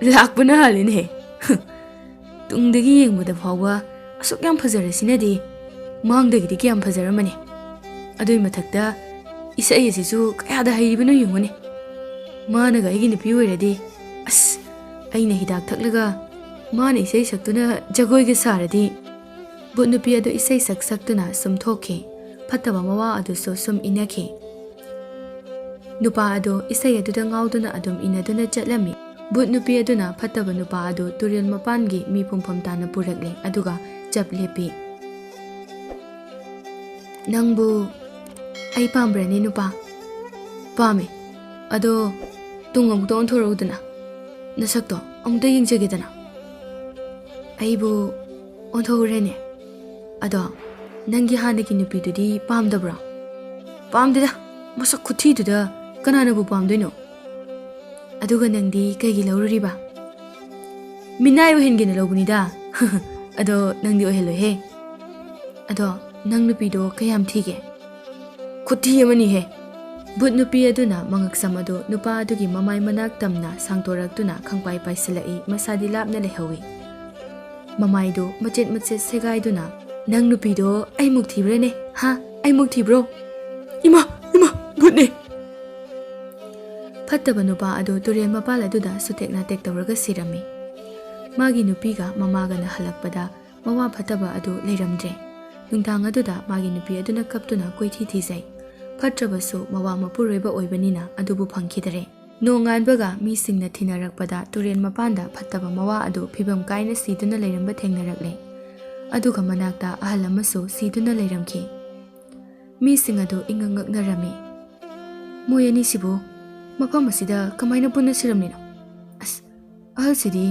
ꯂꯥꯛꯄꯅ ꯍꯥꯜꯂꯤꯅꯦꯍꯦ꯫ ꯇꯨꯡꯗꯒꯤ ꯌꯦꯡꯕꯗ ꯐꯥꯎꯕ ꯑꯁꯨꯛ ꯌꯥꯝ ꯐꯖꯔꯁꯤꯅꯗꯤ ꯃꯥꯡꯗꯒꯤꯗꯤ ꯀꯌꯥꯝ ꯐꯖꯔꯝꯃꯅꯤ꯫ ꯑꯗꯨꯏ ꯃꯊꯛꯇ ꯏꯁꯩ ꯑꯁꯤꯁꯨ ꯀꯌꯥꯗ ꯍꯩꯔꯤꯕꯅꯣ ꯌꯦꯡꯉꯨꯅꯦ꯫ ꯃꯥꯅꯒ ꯑꯩꯒꯤ ꯅꯨꯄꯤ ꯑꯣꯏꯔꯗꯤ, ꯑꯁ, ꯑꯩꯅ ꯍꯤꯗꯥꯛ ꯊꯛꯂꯒ ꯃꯥꯅ ꯏꯁꯩ ꯁꯛꯇꯨꯅ ꯖꯒꯣꯏꯒ ꯁꯥꯔꯗꯤ꯫" ꯚꯨꯠ ꯅꯨꯄꯤ ꯑꯗꯨ ꯏꯁꯩ ꯁꯛ ꯁꯛꯇꯨꯅ ꯁꯨꯝ ꯊꯣꯛꯈꯤ꯫ ꯐꯠꯇꯕ ꯃꯋꯥ ꯑꯗꯨꯁꯨ ꯁꯨꯝ ꯏꯟꯅꯈꯤ꯫ ꯅꯨꯄꯥ ꯑꯗꯨ ꯏꯁꯩ ꯑꯗꯨꯗ ꯉꯥꯎꯗꯨꯅ ꯑꯗꯨꯝ ꯏꯟꯅꯗꯨꯅ ꯆꯠꯂꯝꯃꯤ꯫ ꯚꯨꯠ ꯅꯨꯄꯤ ꯑꯗꯨꯅ ꯐꯠꯇꯕ ꯅꯨꯄꯥ ꯑꯗꯨ ꯇꯨꯔꯦꯜ ꯃꯄꯥꯟꯒꯤ ꯃꯤ ꯄꯨꯝꯐꯝ ꯇꯥꯅ ꯄꯨꯔꯛꯂꯦ, ꯑꯗꯨꯒ ꯆꯞ ꯂꯦꯞꯄꯤ꯫ "ꯅꯪꯕꯨ ꯑꯩ ꯄꯥꯝꯕ꯭ꯔꯅꯦ, ꯅꯨꯄꯥ?" "ꯄꯥꯝꯃꯦ꯫ ꯑꯗꯣ ꯇꯨꯡ ꯑꯃꯨꯛꯇ ꯑꯣꯟꯊꯣꯔꯛꯎꯗꯅ, ꯅꯁꯛꯇꯣ ꯑꯃꯨꯛꯇ ꯌꯦꯡꯖꯒꯦꯗꯅ꯫" "ꯑꯩꯕꯨ ꯑꯣꯟꯊꯣꯛꯎꯔꯦꯅꯦ꯫ ꯑꯗꯣ ꯅꯪꯒꯤ ꯍꯥꯟꯅꯒꯤ ꯅꯨꯄꯤꯗꯨꯗꯤ ꯄꯥꯝꯗꯕ꯭ꯔꯣ?" "ꯄꯥꯝꯗꯦꯗ꯫ ꯃꯁꯛ ꯈꯨꯊꯤꯗꯨꯗ ꯀꯅꯥꯅꯕꯨ ꯄꯥꯝꯗꯣꯏꯅꯣ? ꯑꯗꯨꯒ ꯅꯪꯗꯤ ꯀꯩꯒꯤ ꯂꯧꯔꯨꯔꯤꯕ?" "ꯃꯤꯅꯥꯏ ꯑꯣꯏꯍꯟꯒꯦꯅ ꯂꯧꯕꯅꯤꯗ꯫" "ꯑꯗꯣ ꯅꯪꯗꯤ ꯑꯣꯏꯍꯜꯂꯣꯏꯍꯦ꯫ ꯑꯗꯣ ꯅꯪ ꯅꯨꯄꯤꯗꯣ ꯀꯌꯥꯝ ꯊꯤꯒꯦ?" "ꯈꯨꯊꯤ ꯑꯃꯅꯤꯍꯦ꯫" ꯚꯨꯠ ꯅꯨꯄꯤ ꯑꯗꯨꯅ ꯃꯉꯛꯁꯝ ꯑꯗꯨ ꯅꯨꯄꯥ ꯑꯗꯨꯒꯤ ꯃꯃꯥꯏ ꯃꯅꯥꯛ ꯇꯝꯅ ꯁꯥꯡꯗꯣꯔꯛꯇꯨꯅ ꯈꯪꯄꯥꯏ ꯄꯥꯏꯁꯤꯜꯂꯛꯏ, ꯃꯁꯥꯗꯤ ꯂꯥꯞꯅ ꯂꯩꯍꯧꯏ꯫ ꯃꯃꯥꯏꯗꯨ ꯃꯆꯦꯠ ꯃꯆꯦꯠ ꯁꯦꯒꯥꯏꯗꯨꯅ, "ꯅꯪ ꯅꯨꯄꯤꯗꯣ ꯑꯩꯃꯨꯛ ꯊꯤꯕ꯭ꯔꯥꯅꯦ? ꯍꯥ? ꯑꯩꯃꯨꯛ ꯊꯤꯕ꯭ꯔꯣ?" "ꯏꯃꯥ! ꯏꯃꯥ! ꯚꯨꯠꯅꯦ!" ꯐꯠꯇꯕ ꯅꯨꯄꯥ ꯑꯗꯨ ꯇꯨꯔꯦꯜ ꯃꯄꯥꯜ ꯑꯗꯨꯗ ꯁꯨꯇꯦꯛ ꯅꯥꯇꯦꯛ ꯇꯧꯔꯒ ꯁꯤꯔꯝꯃꯤ꯫ ꯃꯥꯒꯤ ꯅꯨꯄꯤꯒ ꯃꯃꯥꯒꯅ ꯍꯜꯂꯛꯄꯗ ꯃꯋꯥ ꯐꯠꯇꯕ ꯑꯗꯨ ꯂꯩꯔꯝꯗ꯭ꯔꯦ꯫ ꯅꯨꯡꯗꯥꯡ ꯑꯗꯨꯗ ꯃꯥꯒꯤ ꯅꯨꯄꯤ ꯑꯗꯨꯅ ꯀꯞꯇꯨꯅ ꯀꯣꯏꯊꯤ ꯊꯤꯖꯩ꯫ ꯐꯠꯇ꯭ꯔꯕꯁꯨ ꯃꯋꯥ ꯃꯄꯨꯔꯣꯏꯕ ꯑꯣꯏꯕꯅꯤꯅ ꯑꯗꯨꯕꯨ ꯐꯪꯈꯤꯗꯔꯦ꯫ ꯅꯣꯡꯉꯥꯟꯕꯒ ꯃꯤꯁꯤꯡꯅ ꯊꯤꯅꯔꯛꯄꯗ ꯇꯨꯔꯦꯜ ꯃꯄꯥꯟꯗ ꯐꯠꯇꯕ ꯃꯋꯥ ꯑꯗꯨ ꯐꯤꯕꯝ ꯀꯥꯏꯅ ꯁꯤꯗꯨꯅ ꯂꯩꯔꯝꯕ ꯊꯦꯡꯅꯔꯛꯂꯦ꯫ ꯑꯗꯨꯒ ꯃꯅꯥꯛꯇ ꯑꯍꯜ ꯑꯃꯁꯨ ꯁꯤꯗꯨꯅ ꯂꯩꯔꯝꯈꯤ꯫ ꯃꯤꯁꯤꯡ ꯑꯗꯨ ꯏꯉꯛ ꯉꯛꯅꯔꯝꯃꯤ꯫ "ꯃꯣꯏ ꯑꯅꯤꯁꯤꯕꯨ ꯃꯐꯝ ꯑꯁꯤꯗ ꯀꯃꯥꯏꯅ ꯄꯨꯟꯅ ꯁꯤꯔꯝꯂꯤꯅꯣ? ꯑꯁ, ꯑꯍꯜꯁꯤꯗꯤ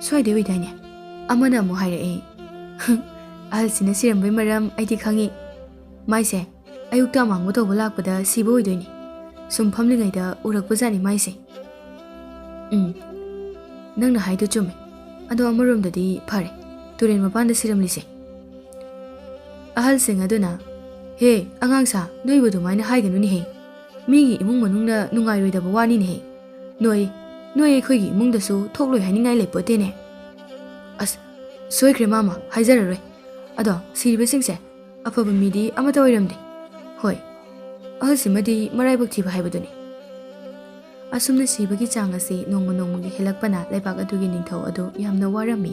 ꯁ꯭ꯋꯥꯏꯗꯩ ꯑꯣꯏꯗꯥꯏꯅꯦ?" ꯑꯃꯅ ꯑꯃꯨꯛ ꯍꯥꯏꯔꯛꯑꯦ, "ꯑꯍꯜꯁꯤꯅ ꯁꯤꯔꯝꯕꯩ ꯃꯔꯝ ꯑꯩꯗꯤ ꯈꯪꯉꯤ꯫ ꯃꯥꯏꯁꯦ ꯑꯌꯨꯛꯇ ꯑꯃꯥꯡꯕ ꯇꯧꯕ ꯂꯥꯛꯄꯗ ꯁꯤꯕ ꯑꯣꯏꯗꯣꯏꯅꯤ꯫ ꯁꯨꯝ ꯐꯝꯂꯤꯉꯩꯗ ꯎꯔꯛꯄꯖꯥꯠꯅꯤ ꯃꯥꯏꯁꯦ꯫" "ꯎꯝ, ꯅꯪꯅ ꯍꯥꯏꯗꯣ ꯆꯨꯝꯃꯦ꯫ ꯑꯗꯣ ꯑꯃꯔꯣꯝꯗꯗꯤ ꯐꯔꯦ, ꯇꯨꯔꯦꯜ ꯃꯄꯥꯟꯗ ꯁꯤꯔꯝꯂꯤꯁꯦ꯫" ꯑꯍꯜꯁꯤꯡ ꯑꯗꯨꯅ, "ꯍꯦ, ꯑꯉꯥꯡ ꯁꯥ, ꯅꯣꯏꯕꯨ ꯑꯗꯨꯃꯥꯏꯅ ꯍꯥꯏꯒꯅꯨꯅꯦꯍꯦ꯫ ꯃꯤꯒꯤ ꯏꯃꯨꯡ ꯃꯅꯨꯡꯅ ꯅꯨꯡꯉꯥꯏꯔꯣꯏꯗꯕ ꯋꯥꯅꯤꯅꯦꯍꯦ꯫ ꯅꯣꯏ, ꯅꯣꯏ ꯑꯩꯈꯣꯏꯒꯤ ꯏꯃꯨꯡꯗꯁꯨ ꯊꯣꯛꯂꯣꯏ ꯍꯥꯏꯅꯤꯡꯉꯥꯏ ꯂꯩꯄꯣꯠꯇꯦꯅꯦ꯫" "ꯑꯁ, ꯁꯣꯏꯈ꯭ꯔꯦ ꯃꯥꯃ, ꯍꯥꯏꯖꯔꯔꯣꯏ꯫ ꯑꯗꯣ ꯁꯤꯔꯤꯕꯁꯤꯡꯁꯦ ꯑꯐꯕ ꯃꯤꯗꯤ ꯑꯃꯠꯇ ꯑꯣꯏꯔꯝꯗꯦ꯫ ꯍꯣꯏ, ꯑꯍꯜꯁꯤꯃꯗꯤ ꯃꯔꯥꯏꯕꯛ ꯊꯤꯕ ꯍꯥꯏꯕꯗꯨꯅꯤ꯫" ꯑꯁꯨꯝꯅ ꯁꯤꯕꯒꯤ ꯆꯥꯡ ꯑꯁꯤ ꯅꯣꯡꯃ ꯅꯣꯡꯃꯒꯤ ꯍꯦꯜꯂꯛꯄꯅ ꯂꯩꯕꯥꯛ ꯑꯗꯨꯒꯤ ꯅꯤꯡꯊꯧ ꯑꯗꯨ ꯌꯥꯝꯅ ꯋꯥꯔꯝꯃꯤ꯫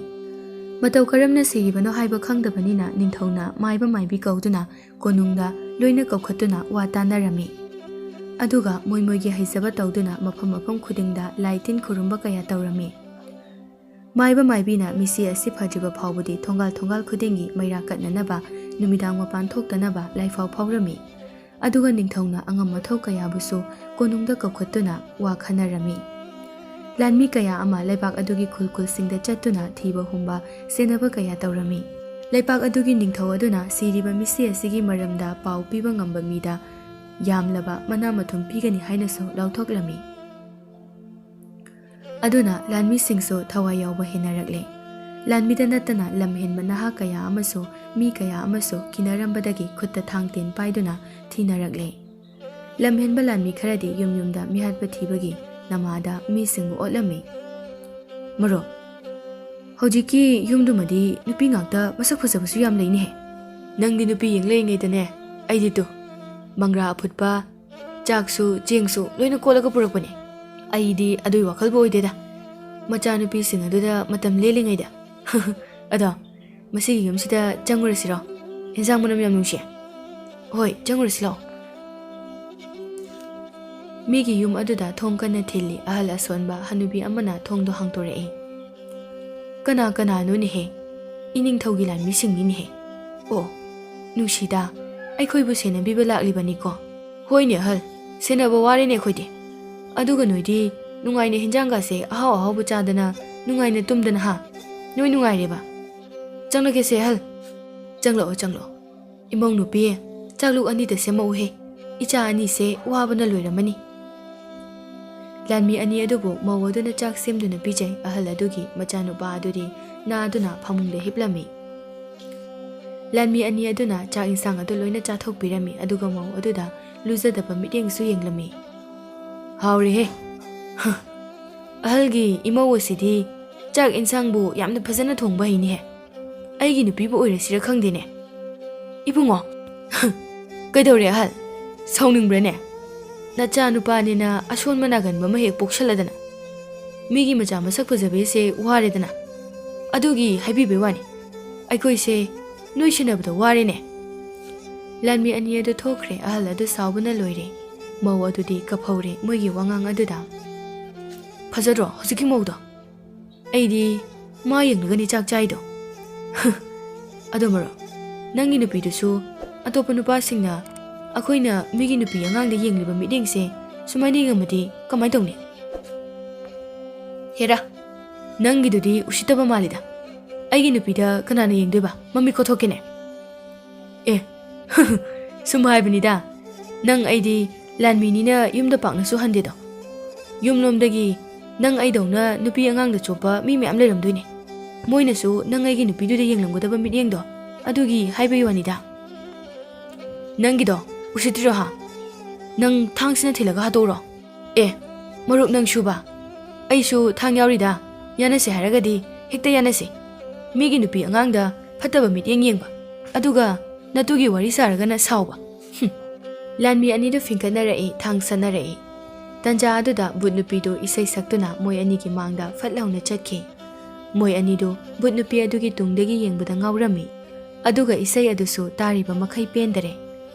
ꯃꯇꯧ ꯀꯔꯝꯅ ꯁꯤꯔꯤꯕꯅꯣ ꯍꯥꯏꯕ ꯈꯪꯗꯕꯅꯤꯅ ꯅꯤꯡꯊꯧꯅ ꯃꯥꯏꯕ ꯃꯥꯏꯕꯤ ꯀꯧꯗꯨꯅ ꯀꯣꯅꯨꯡꯗ ꯂꯣꯏꯅ ꯀꯧꯈꯠꯇꯨꯅ ꯋꯥ ꯇꯥꯟꯅꯔꯝꯃꯤ꯫ ꯑꯗꯨꯒ ꯃꯣꯏ ꯃꯣꯏꯒꯤ ꯍꯩꯖꯕ ꯇꯧꯗꯨꯅ ꯃꯐꯝ ꯃꯐꯝ ꯈꯨꯗꯤꯡꯗ ꯂꯥꯏ ꯇꯤꯟ ꯈꯨꯔꯨꯝꯕ ꯀꯌꯥ ꯇꯧꯔꯝꯃꯤ꯫ ꯃꯥꯏꯕ ꯃꯥꯏꯕꯤꯅ ꯃꯤꯁꯤ ꯑꯁꯤ ꯐꯗ꯭ꯔꯤꯕ ꯐꯥꯎꯕꯗꯤ ꯊꯣꯡꯒꯥꯜ ꯊꯣꯡꯒꯥꯜ ꯈꯨꯗꯤꯡꯒꯤ ꯃꯩꯔꯥ ꯀꯠꯅꯅꯕ, ꯅꯨꯃꯤꯗꯥꯡ ꯃꯄꯥꯟ ꯊꯣꯛꯇꯅꯕ ꯂꯥꯏꯐꯥꯎ ꯐꯥꯎꯔꯝꯃꯤ꯫ ꯑꯗꯨꯒ ꯅꯤꯡꯊꯧꯅ ꯑꯉꯝ ꯑꯊꯧ ꯀꯌꯥꯕꯨꯁꯨ ꯀꯣꯅꯨꯡꯗ ꯀꯧꯈꯠꯇꯨꯅ ꯋꯥ ꯈꯟꯅꯔꯝꯃꯤ꯫ ꯂꯥꯟꯃꯤ ꯀꯌꯥ ꯑꯃ ꯂꯩꯕꯥꯛ ꯑꯗꯨꯒꯤ ꯈꯨꯜ ꯈꯨꯜꯁꯤꯡꯗ ꯆꯠꯇꯨꯅ ꯊꯤꯕ ꯍꯨꯝꯕ, ꯁꯦꯟꯅꯕ ꯀꯌꯥ ꯇꯧꯔꯝꯃꯤ꯫ ꯂꯩꯄꯥꯛ ꯑꯗꯨꯒꯤ ꯅꯤꯡꯊꯧ ꯑꯗꯨꯅ ꯁꯤꯔꯤꯕ ꯃꯤꯁꯤ ꯑꯁꯤꯒꯤ ꯃꯔꯝꯗ ꯄꯥꯎ ꯄꯤꯕ ꯉꯝꯕ ꯃꯤꯗ ꯌꯥꯝꯂꯕ ꯃꯅꯥ ꯃꯊꯨꯝ ꯄꯤꯒꯅꯤ ꯍꯥꯏꯅꯁꯨ ꯂꯥꯎꯊꯣꯛꯂꯝꯃꯤ꯫ ꯑꯗꯨꯅ ꯂꯥꯟꯃꯤꯁꯤꯡꯁꯨ ꯊꯋꯥꯏ ꯌꯥꯎꯕ ꯍꯦꯟꯅꯔꯛꯂꯦ꯫ ꯂꯥꯟꯃꯤꯗ ꯅꯠꯇꯅ ꯂꯝꯍꯦꯟꯕ ꯅꯍꯥ ꯀꯌꯥ ꯑꯃꯁꯨ, ꯃꯤ ꯀꯌꯥ ꯑꯃꯁꯨ ꯀꯤꯅꯔꯝꯕꯗꯒꯤ ꯈꯨꯠꯇ ꯊꯥꯡ ꯇꯦꯟ ꯄꯥꯏꯗꯨꯅ ꯊꯤꯅꯔꯛꯂꯦ꯫ ꯂꯝꯍꯦꯟꯕ ꯂꯥꯟꯃꯤ ꯈꯔꯗꯤ ꯌꯨꯝ ꯌꯨꯝꯗ ꯃꯤꯍꯥꯠꯄ ꯊꯤꯕꯒꯤ ꯅꯃꯥꯗ ꯃꯤꯁꯤꯡꯕꯨ ꯑꯣꯠꯂꯝꯃꯤ꯫ ꯃꯔꯨꯞ, ꯍꯧꯖꯤꯛꯀꯤ ꯌꯨꯝꯗꯨꯃꯗꯤ ꯅꯨꯄꯤ ꯉꯥꯛꯇ ꯃꯁꯛ ꯐꯖꯕꯁꯨ ꯌꯥꯝ ꯂꯩꯅꯦꯍꯦ꯫ ꯅꯪꯗꯤ ꯅꯨꯄꯤ ꯌꯦꯡ ꯂꯩꯔꯤꯉꯩꯗꯅꯦ, ꯑꯩꯗꯤ ꯇꯨ, ꯃꯪꯒ꯭ꯔꯥ ꯑꯐꯨꯠꯄ, ꯆꯥꯛꯁꯨ ꯆꯦꯡꯁꯨ ꯂꯣꯏꯅ ꯀꯣꯠꯂꯒ ꯄꯨꯔꯛꯄꯅꯦ꯫ ꯑꯩꯗꯤ ꯑꯗꯨꯒꯤ ꯋꯥꯈꯜꯕꯨ ꯑꯣꯏꯗꯦꯗ꯫ ꯃꯆꯥꯅꯨꯄꯤꯁꯤꯡ ꯑꯗꯨꯗ ꯃꯇꯝ ꯂꯦꯜꯂꯤꯉꯩꯗ꯫ ꯑꯗꯣ, ꯃꯁꯤꯒꯤ ꯌꯨꯝꯁꯤꯗ ꯆꯪꯉꯨꯔꯁꯤꯔꯣ? ꯏꯟꯁꯥꯡ ꯃꯅꯝ ꯌꯥꯝ ꯅꯨꯡꯁꯤ꯫ ꯍꯣꯏ, ꯆꯪꯉꯨꯔꯁꯤ ꯂꯥꯛꯑꯣ꯫ ꯃꯤꯒꯤ ꯌꯨꯝ ꯑꯗꯨꯗ ꯊꯣꯡ ꯀꯟꯅ ꯊꯤꯜꯂꯤ꯫ ꯑꯍꯜ ꯑꯁꯣꯟꯕ ꯍꯅꯨꯕꯤ ꯑꯃꯅ ꯊꯣꯡꯗꯣ ꯍꯥꯡꯇꯣꯔꯛꯏ꯫ "ꯀꯅꯥ ꯀꯅꯥꯅꯣꯅꯦꯍꯦ? ꯏꯅꯤꯡꯊꯧꯒꯤ ꯂꯥꯟꯃꯤꯁꯤꯡꯅꯤꯅꯦꯍꯦ꯫ ꯑꯣ, ꯅꯨꯡꯁꯤꯗ, ꯑꯩꯈꯣꯏꯕꯨ ꯁꯦꯟꯅꯕꯤꯕ ꯂꯥꯛꯂꯤꯕꯅꯤꯀꯣ?" "ꯍꯣꯏꯅꯦ ꯑꯍꯜ, ꯁꯦꯟꯅꯕ ꯋꯥꯔꯦꯅꯦ ꯑꯩꯈꯣꯏꯗꯤ꯫ ꯑꯗꯨꯒ ꯅꯣꯏꯗꯤ ꯅꯨꯡꯉꯥꯏꯅ ꯍꯦꯟꯖꯥꯡꯒꯁꯦ ꯑꯍꯥꯎ ꯑꯍꯥꯎꯕ ꯆꯥꯗꯅ ꯅꯨꯡꯉꯥꯏꯅ ꯇꯨꯝꯗꯅ, ꯍꯥ? ꯅꯣꯏ ꯅꯨꯡꯉꯥꯏꯔꯦꯕ꯫ ꯆꯪꯂꯒꯦꯁꯦ ꯑꯍꯜ꯫ ꯆꯪꯂꯛꯑꯣ, ꯆꯪꯂꯛꯑꯣ꯫ ꯏꯃꯧ ꯅꯨꯄꯤ, ꯆꯥꯛꯂꯨꯛ ꯑꯅꯤꯗ ꯁꯦꯝꯃꯛꯎꯍꯦ꯫ ꯏꯆꯥ ꯑꯅꯤꯁꯦ ꯋꯥꯕꯅ ꯂꯣꯏꯔꯝꯃꯅꯤ꯫" ꯂꯥꯟꯃꯤ ꯑꯅꯤ ꯑꯗꯨꯕꯨ ꯃꯧ ꯑꯗꯨꯅ ꯆꯥꯛ ꯁꯦꯝꯗꯨꯅ ꯄꯤꯖꯩ꯫ ꯑꯍꯜ ꯑꯗꯨꯒꯤ ꯃꯆꯥꯅꯨꯄꯥ ꯑꯗꯨꯗꯤ ꯅꯥꯗꯨꯅ ꯐꯃꯨꯡꯗ ꯍꯤꯞꯂꯝꯃꯤ꯫ ꯂꯥꯟꯃꯤ ꯑꯅꯤ ꯑꯗꯨꯅ ꯆꯥꯛ ꯏꯟꯁꯥꯡ ꯑꯗꯨ ꯂꯣꯏꯅ ꯆꯥꯊꯣꯛꯄꯤꯔꯝꯃꯤ, ꯑꯗꯨꯒ ꯃꯧ ꯑꯗꯨꯗ ꯂꯨꯖꯗꯕ ꯃꯤꯠꯌꯦꯡꯁꯨ ꯌꯦꯡꯂꯝꯃꯤ꯫ "ꯍꯥꯎꯔꯦꯍꯦ꯫ ꯍ, ꯑꯍꯜꯒꯤ ꯏꯃꯧ ꯑꯁꯤꯗꯤ ꯆꯥꯛ ꯏꯟꯁꯥꯡꯕꯨ ꯌꯥꯝꯅ ꯐꯖꯅ ꯊꯣꯡꯕ ꯍꯩꯅꯤꯍꯦ꯫ ꯑꯩꯒꯤ ꯅꯨꯄꯤꯕꯨ ꯑꯣꯏꯔꯁꯤꯔ ꯈꯪꯗꯦꯅꯦ꯫ ꯏꯕꯨꯡꯉꯣ!" "ꯀꯩꯗꯧꯔꯦ ꯑꯍꯜ? ꯁꯥꯎꯅꯤꯡꯕ꯭ꯔꯅꯦ? ꯅꯆꯥ ꯅꯨꯄꯥꯅꯤꯅ ꯑꯁꯣꯟꯕ ꯅꯥꯒꯟꯕ ꯑꯃ ꯍꯦꯛ ꯄꯣꯛꯁꯜꯂꯗꯅ꯫ ꯃꯤꯒꯤ ꯃꯆꯥ ꯃꯁꯛ ꯐꯖꯕꯤꯁꯦ ꯋꯥꯔꯦꯗꯅ꯫ ꯑꯗꯨꯒꯤ ꯍꯥꯏꯕꯤꯕꯩ ꯋꯥꯅꯤ꯫ ꯑꯩꯈꯣꯏꯁꯦ ꯅꯣꯏ ꯁꯦꯟꯅꯕꯗ ꯋꯥꯔꯦꯅꯦ꯫" ꯂꯥꯟꯃꯤ ꯑꯅꯤ ꯑꯗꯨ ꯊꯣꯛꯈ꯭ꯔꯦ꯫ ꯑꯍꯜ ꯑꯗꯨ ꯁꯥꯎꯕꯅ ꯂꯣꯏꯔꯦ꯫ ꯃꯧ ꯑꯗꯨꯗꯤ ꯀꯞꯍꯧꯔꯦ ꯃꯣꯏꯒꯤ ꯋꯥꯉꯥꯡ ꯑꯗꯨꯗ꯫ "ꯐꯖꯗ꯭ꯔꯣ ꯍꯧꯖꯤꯛꯀꯤ ꯃꯧꯗꯣ? ꯑꯩꯗꯤ ꯃꯥ ꯌꯦꯡꯂꯒꯅꯤ ꯆꯥꯛ ꯆꯥꯏꯗꯣ꯫ ꯑꯗꯣ ꯃꯔꯣ, ꯅꯪꯒꯤ ꯅꯨꯄꯤꯗꯨꯁꯨ ꯑꯇꯣꯞꯄ ꯅꯨꯄꯥꯁꯤꯡꯅ ꯑꯩꯈꯣꯏꯅ ꯃꯤꯒꯤ ꯅꯨꯄꯤ ꯑꯉꯥꯡꯗ ꯌꯦꯡꯂꯤꯕ ꯃꯤꯠꯌꯦꯡꯁꯦ ꯁꯨꯃꯥꯏꯅ ꯌꯦꯡꯉꯝꯃꯗꯤ ꯀꯃꯥꯏꯅ ꯇꯧꯅꯤ? ꯍꯦꯔꯥ, ꯅꯪꯒꯤꯗꯨꯗꯤ ꯎꯁꯤꯠꯇꯕ ꯃꯥꯜꯂꯤꯗ꯫ ꯑꯩꯒꯤ ꯅꯨꯄꯤꯗ ꯀꯅꯥꯅ ꯌꯦꯡꯗꯣꯏꯕ? ꯃꯃꯤꯠ ꯀꯣꯊꯣꯛꯀꯦꯅꯦ꯫ ꯑꯦ, ꯁꯨꯝ ꯍꯥꯏꯕꯅꯤꯗ꯫ ꯅꯪ ꯑꯩꯗꯤ ꯂꯥꯟꯃꯤꯅꯤꯅ ꯌꯨꯝꯗ ꯄꯥꯛꯅꯁꯨ ꯍꯟꯗꯦꯗꯣ꯫ ꯌꯨꯝꯂꯣꯝꯗꯒꯤ ꯅꯪ ꯑꯩꯗꯧꯅ ꯅꯨꯄꯤ ꯑꯉꯥꯡꯗ ꯆꯣꯞꯄ ꯃꯤ ꯃꯌꯥꯝ ꯂꯩꯔꯝꯗꯣꯏꯅꯦ꯫ ꯃꯣꯏꯅꯁꯨ ꯅꯪ ꯑꯩꯒꯤ ꯅꯨꯄꯤꯗꯨꯗ ꯌꯦꯡꯂꯝꯒꯗꯕ ꯃꯤꯠꯌꯦꯡꯗꯣ ꯑꯗꯨꯒꯤ ꯍꯥꯏꯕꯒꯤ ꯋꯥꯅꯤꯗ꯫ ꯅꯪꯒꯤꯗꯣ ꯎꯁꯤꯠꯇ꯭ꯔꯤꯔꯣ ꯍꯥ? ꯅꯪ ꯊꯥꯡꯁꯤꯅ ꯊꯤꯜꯂꯒ ꯍꯥꯠꯇꯣꯛꯎꯔꯣ? ꯑꯦ, ꯃꯔꯨꯞ ꯅꯪꯁꯨꯕ? ꯑꯩꯁꯨ ꯊꯥꯡ ꯌꯥꯎꯔꯤꯗ꯫ ꯌꯥꯅꯁꯦ ꯍꯥꯏꯔꯒꯗꯤ ꯍꯦꯛꯇ ꯌꯥꯅꯁꯦ꯫ ꯃꯤꯒꯤ ꯅꯨꯄꯤ ꯑꯉꯥꯡꯗ ꯐꯠꯇꯕ ꯃꯤꯠꯌꯦꯡ ꯌꯦꯡꯕ, ꯑꯗꯨꯒ ꯅꯇꯨꯒꯤ ꯋꯥꯔꯤ ꯁꯥꯔꯒꯅ ꯁꯥꯎꯕ꯫ ꯍꯨꯝ꯫ ꯂꯥꯟꯃꯤ ꯑꯅꯤꯗꯨ ꯐꯤꯡꯀꯠꯅꯔꯛꯏ, ꯊꯥꯡ ꯁꯠꯅꯔꯛꯏ꯫ ꯇꯟꯖꯥ ꯑꯗꯨꯗ ꯕꯨꯠ ꯅꯨꯄꯤꯗꯨ ꯏꯁꯩ ꯁꯛꯇꯨꯅ ꯃꯣꯏ ꯑꯅꯤꯒꯤ ꯃꯥꯡꯗ ꯐꯠ ꯂꯥꯎꯅ ꯆꯠꯈꯤ꯫ ꯃꯣꯏ ꯑꯅꯤꯗꯨ ꯕꯨꯠ ꯅꯨꯄꯤ ꯑꯗꯨꯒꯤ ꯇꯨꯡꯗꯒꯤ ꯌꯦꯡꯕꯗ ꯉꯥꯎꯔꯝꯃꯤ꯫ ꯑꯗꯨꯒ ꯏꯁꯩ ꯑꯗꯨꯁꯨ ꯇꯥꯔꯤꯕ ꯃꯈꯩ ꯄꯦꯟꯗꯔꯦ꯫